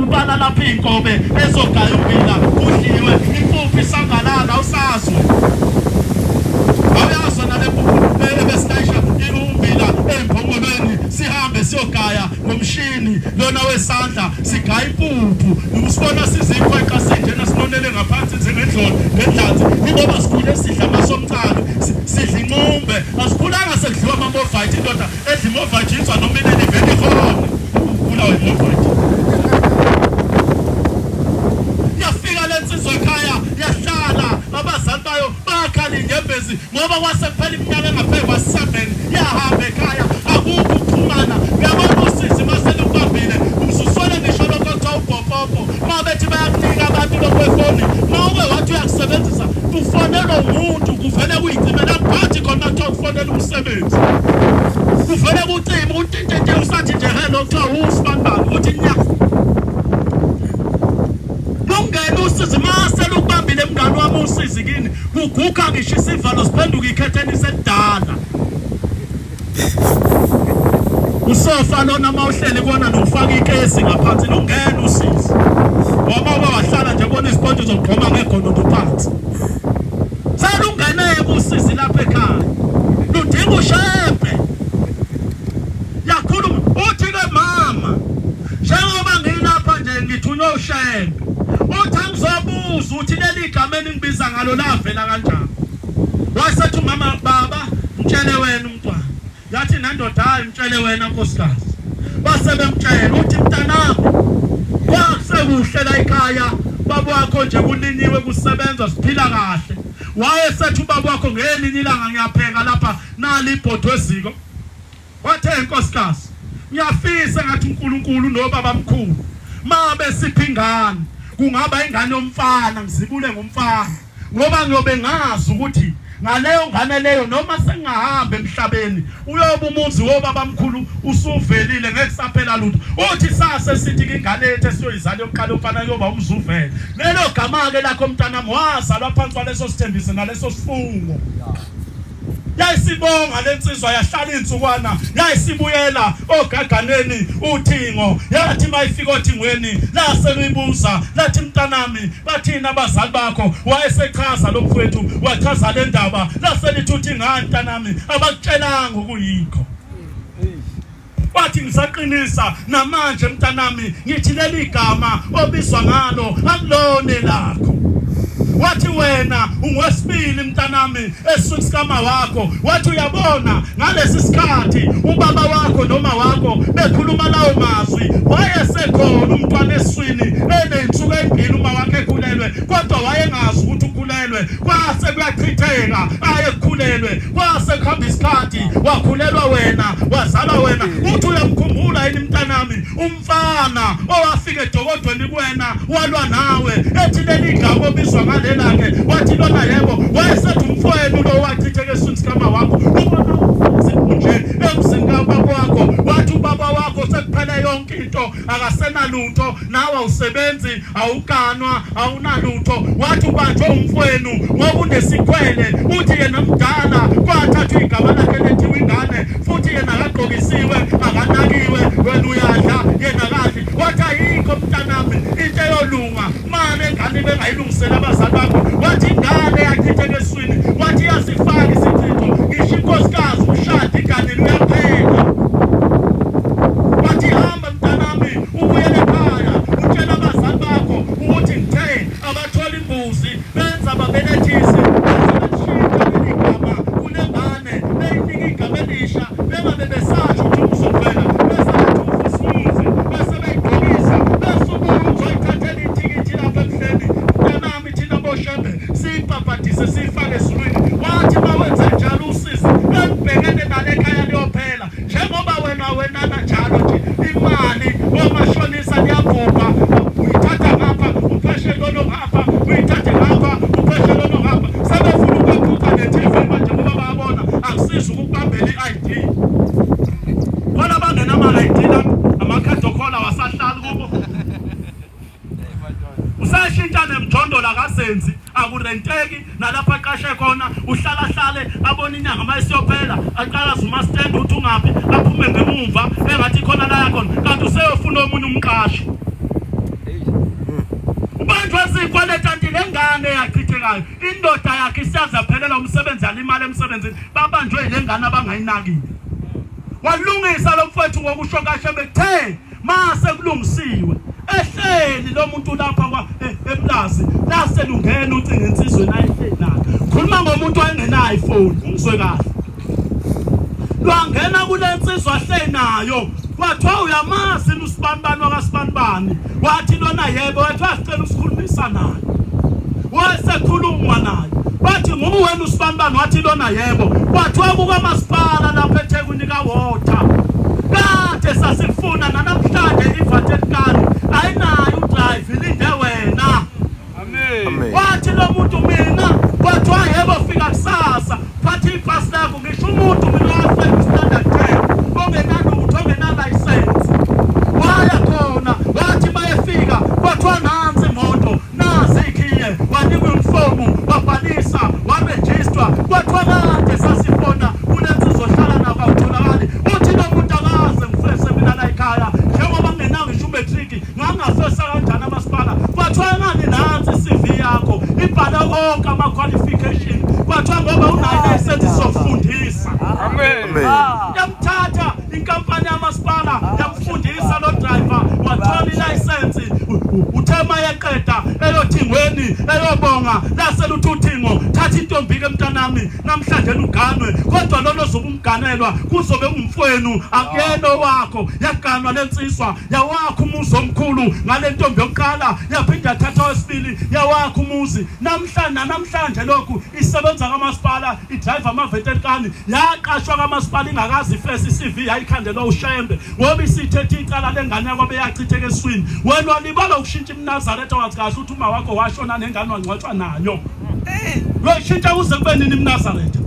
ubala lapha iy'nkobe ezogaya umbila kudliwe impuphu isangalala usazwe awuyazi nale mpuphu ebesilayisha umbila empongolweni sihambe siyogaya ngomshini lona wesandla sigaya impuphu usibona sizikhweqa sinjena sinonele ngaphansi njengendlolo ngendlanzi ingoba sikhule sidla amasomcane sidla inqumbe asikhulanga sekudliwa amamovite indoda edla imovite inswa noma inini vele ihona ubulawa imovite yafika le nsizwa ekhaya yahlala abazali bayo bakhala inyembezi ngoba kwase kuphela iminyaka engaphezu kwa-7 yahamba ekhaya akukho ukuxhumana uyabona usizi maselukubambile ususole ngisho lokho kuthiwa ubhopopo uma bethi bayakunika abantu lokhu efoni uma uke wathi uyakusebenzisa kufonelwa umuntu kuvele kuyicimela kuphathi khona kuthiwa kufonela umsebenzi kuvele kucime untintinte usathi nje hello kuthiwa usibanibani ukuthi nya lungena usizi mase lukubambile mngani wami usizi kini Kuguga ngisho isivalo siphenduka ikhetheni selidala. Usofa lona uma uhleli kona nokufaka ikesi ngaphansi lungena usizi. Ngoba uba wahlala nje bona izipontsho zokugqoma ngegonondo phansi. Selungeneke usizi lapha ekhaya. Ludinga ushembe. Yakhuluma uthi ke mama njengoba ngilapha nje ngithunywe ushembe. Uthi angizobuza uthi leli gama engibiza ngalo lavela kanjani. Wasethi umama baba mtshele wena umntwana. Yathi nendoda hayi mtshele wena nkosikazi. Base bemtshela uthi mntanami kwasekuhle la ekhaya baba wakho nje kulinyiwe kusebenza siphila kahle. Wayesethi ubaba wakho ngelinye ilanga ngiyapheka lapha nali ibhodwe eziko. Wathe nkosikazi, ngiyafisa ngathi uNkulunkulu nobaba mkhulu mabe sipha ingane kungaba ingane yomfana ngizibule ngomfana ngoba ngiyobe ngazi ukuthi ngaleyo ngane leyo noma sengingahamba emhlabeni uyoba umuzi wobaba mkhulu usuvelile ngeke kusaphela lutho uthi sase sithi ingane yethu esiyoyizala yokuqala umfana yoba umzuvele lelo gama ke lakho mntanami wazalwa phansi kwaleso sithembiso naleso sifungo Yayisibonga lensizwa yahlala insukwana yayisibuyela ogaganeni uthingo yathi mayifika othingweni lase luyibuza lathi mntanami bathini abazali bakho wayesechaza lo mfowethu wachaza le ndaba lase lithi uthi ngani mntanami abakutshelanga okuyikho Wathi ngisaqinisa namanje mntanami ngithi leli gama obizwa ngalo akulona elakho. Wathi wena ungowesibili mntanami esiswini sikama wakho. Wathi uyabona ngalesi sikhathi ubaba wakho noma wakho bekhuluma lawo mazwi wayesekhona umntwana esiswini eney'nsuku ey'mbili uma wakhe ekhulelwe kodwa wayengazi ukuthi ukhulelwe kwase kuyachitheka ayekhulelwe kwase kuhamba isikhathi wakhulelwa wena wazalwa wena uthi uyamkhumbula yini mntanami umfana owafika edokodweni kuwena walwa nawe ethi leli gama obizwa ngalela-ke wathi lona yebo wayesethi umfowenu lo wachitheka esiswini sikama wakho ubona nje emzini kababa wakho wathi ubaba wakho sekuphele yonke into akasenalutho nawe awusebenzi awuganwa awunalutho wathi ubanjwe umfwenu ngoba unesikhwele uthi yena mdala kwathathwa igama lakhe lethiwa ingane futhi yena akagqokisiwe akanakiwe wena uyadla yena kadli wathi ayikho mntanami into eyolunga mane ingane bengayilungisela abazali bakho wathi ingane yachitheka esiswini wathi iyasifaka isichitho ngisho inkosikazi umshadi iganile uyapheka wathi hamba mntanami ubuyele ekhaya utshela abazali bakho amqashe khona uhlala hlale abone inyanga uma isiyophela aqalaze umastand uthi ungaphi aphume ngemumva engathi khona la yakhona kanti useyofuna omunye umqashi. Ubanjwa zikweleta anti le ngane yachithekayo indoda yakhe isiyaze yaphelelwa umsebenzi yalimala emsebenzini babanjwe yile ngane abangayinakile. Walungisa lo mfowethu ngokusho kaShembe kuthe mase kulungisiwe ehleli lo muntu lapha kwa e, eplazi lase lungena ucingo insizweni ayehleli nayo. Khuluma ngomuntu owayengenayo ifoni ungizwe kahle. Lwangena kule nsizwa ahleli nayo kwathiwa uyamazi usibanibani wakasibanibani wathi lona yebo wathi wasicela usikhulumisa naye wayesekhuluma naye bathi nguwena usibanibani wathi lona yebo kwathiwa kukamasipala lapha eThekwini kawotha kade sasikufuna nanamhlanje iVatenkani ayinayo udrive ilinde wena. Amen. Wathi lo muntu mina kwathiwa yebo fika kusasa phatha ipasi lakho ngisho umuntu mina wafela standard 10 ongenalutho ongenalayisensi waya khona wathi mayefika kwathiwa nansi imoto nazi ikhiye wanikwa unifomu wabhalisa warejistwa kwathiwa kade sasifona kunensizohlala nako awutholakali uthi lo muntu akaze ngifese mina la ekhaya njengoba ngingenawo ngisho umatric Ngangafesa kanjani amasipala? Kwathiwa ngani nansi i-CV yakho ibhale konke ama-qualification. Kwathiwa ngoba unayo ilayisensi sokufundisa. Amen. Yamthatha inkampani yamasipala yamfundisa lo driver wathola ilayisensi. Uthe mayeqeda eyothingweni eyobonga lase luthi uthingo thatha intombi ke mntanami namhlanje luganwe kodwa lona ozobe umganelwa kuzobe kungumfwenu akuyena owakho yaganwa lensizwa yawakha umuzi omkhulu ngale ntombi yokuqala yaphinda yathatha owesibili yawakha umuzi namhlanje nanamhlanje lokhu isebenza kamasipala idrive amaveterikani yaqashwa kamasipala ingakazi ifesi i-CV yayikhandelwa uShembe ngoba isithethe icala lengane yakho beyachitheka eswini wena walibala ukushintsha imnazaretha wathi kahle uthi uma wakho washona nengane wangcwatshwa nayo loshintsha kuze kube nini imnazaretha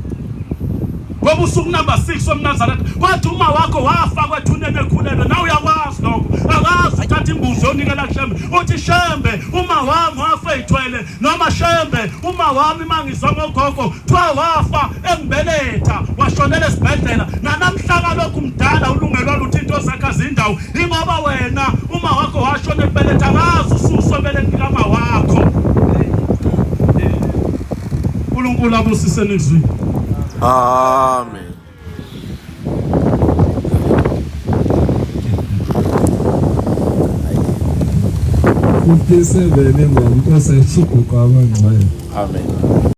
ngoba usuku number 6 womnazaretha kwathi uma wakho wafa kwethuneni ekhulelwe nawe uyakwazi lokho akazi uthatha imbuzi yonikela kushembe uthi shembe uma wami wafa eyithwele noma shembe uma wami mangizwa ngogogo kuthiwa wafa engibeletha washonela esibhedlela nanamhla kalokhu mdala ulungelwa lutho into zakhe azindawo ingoba wena uma wakho washona ekubeletha akazi ususwe ebeleni likama wakho uNkulunkulu abusise nizwini. Amen. Fifty-seven ingoma inkosi ayishiguqa abangcwele. Amen.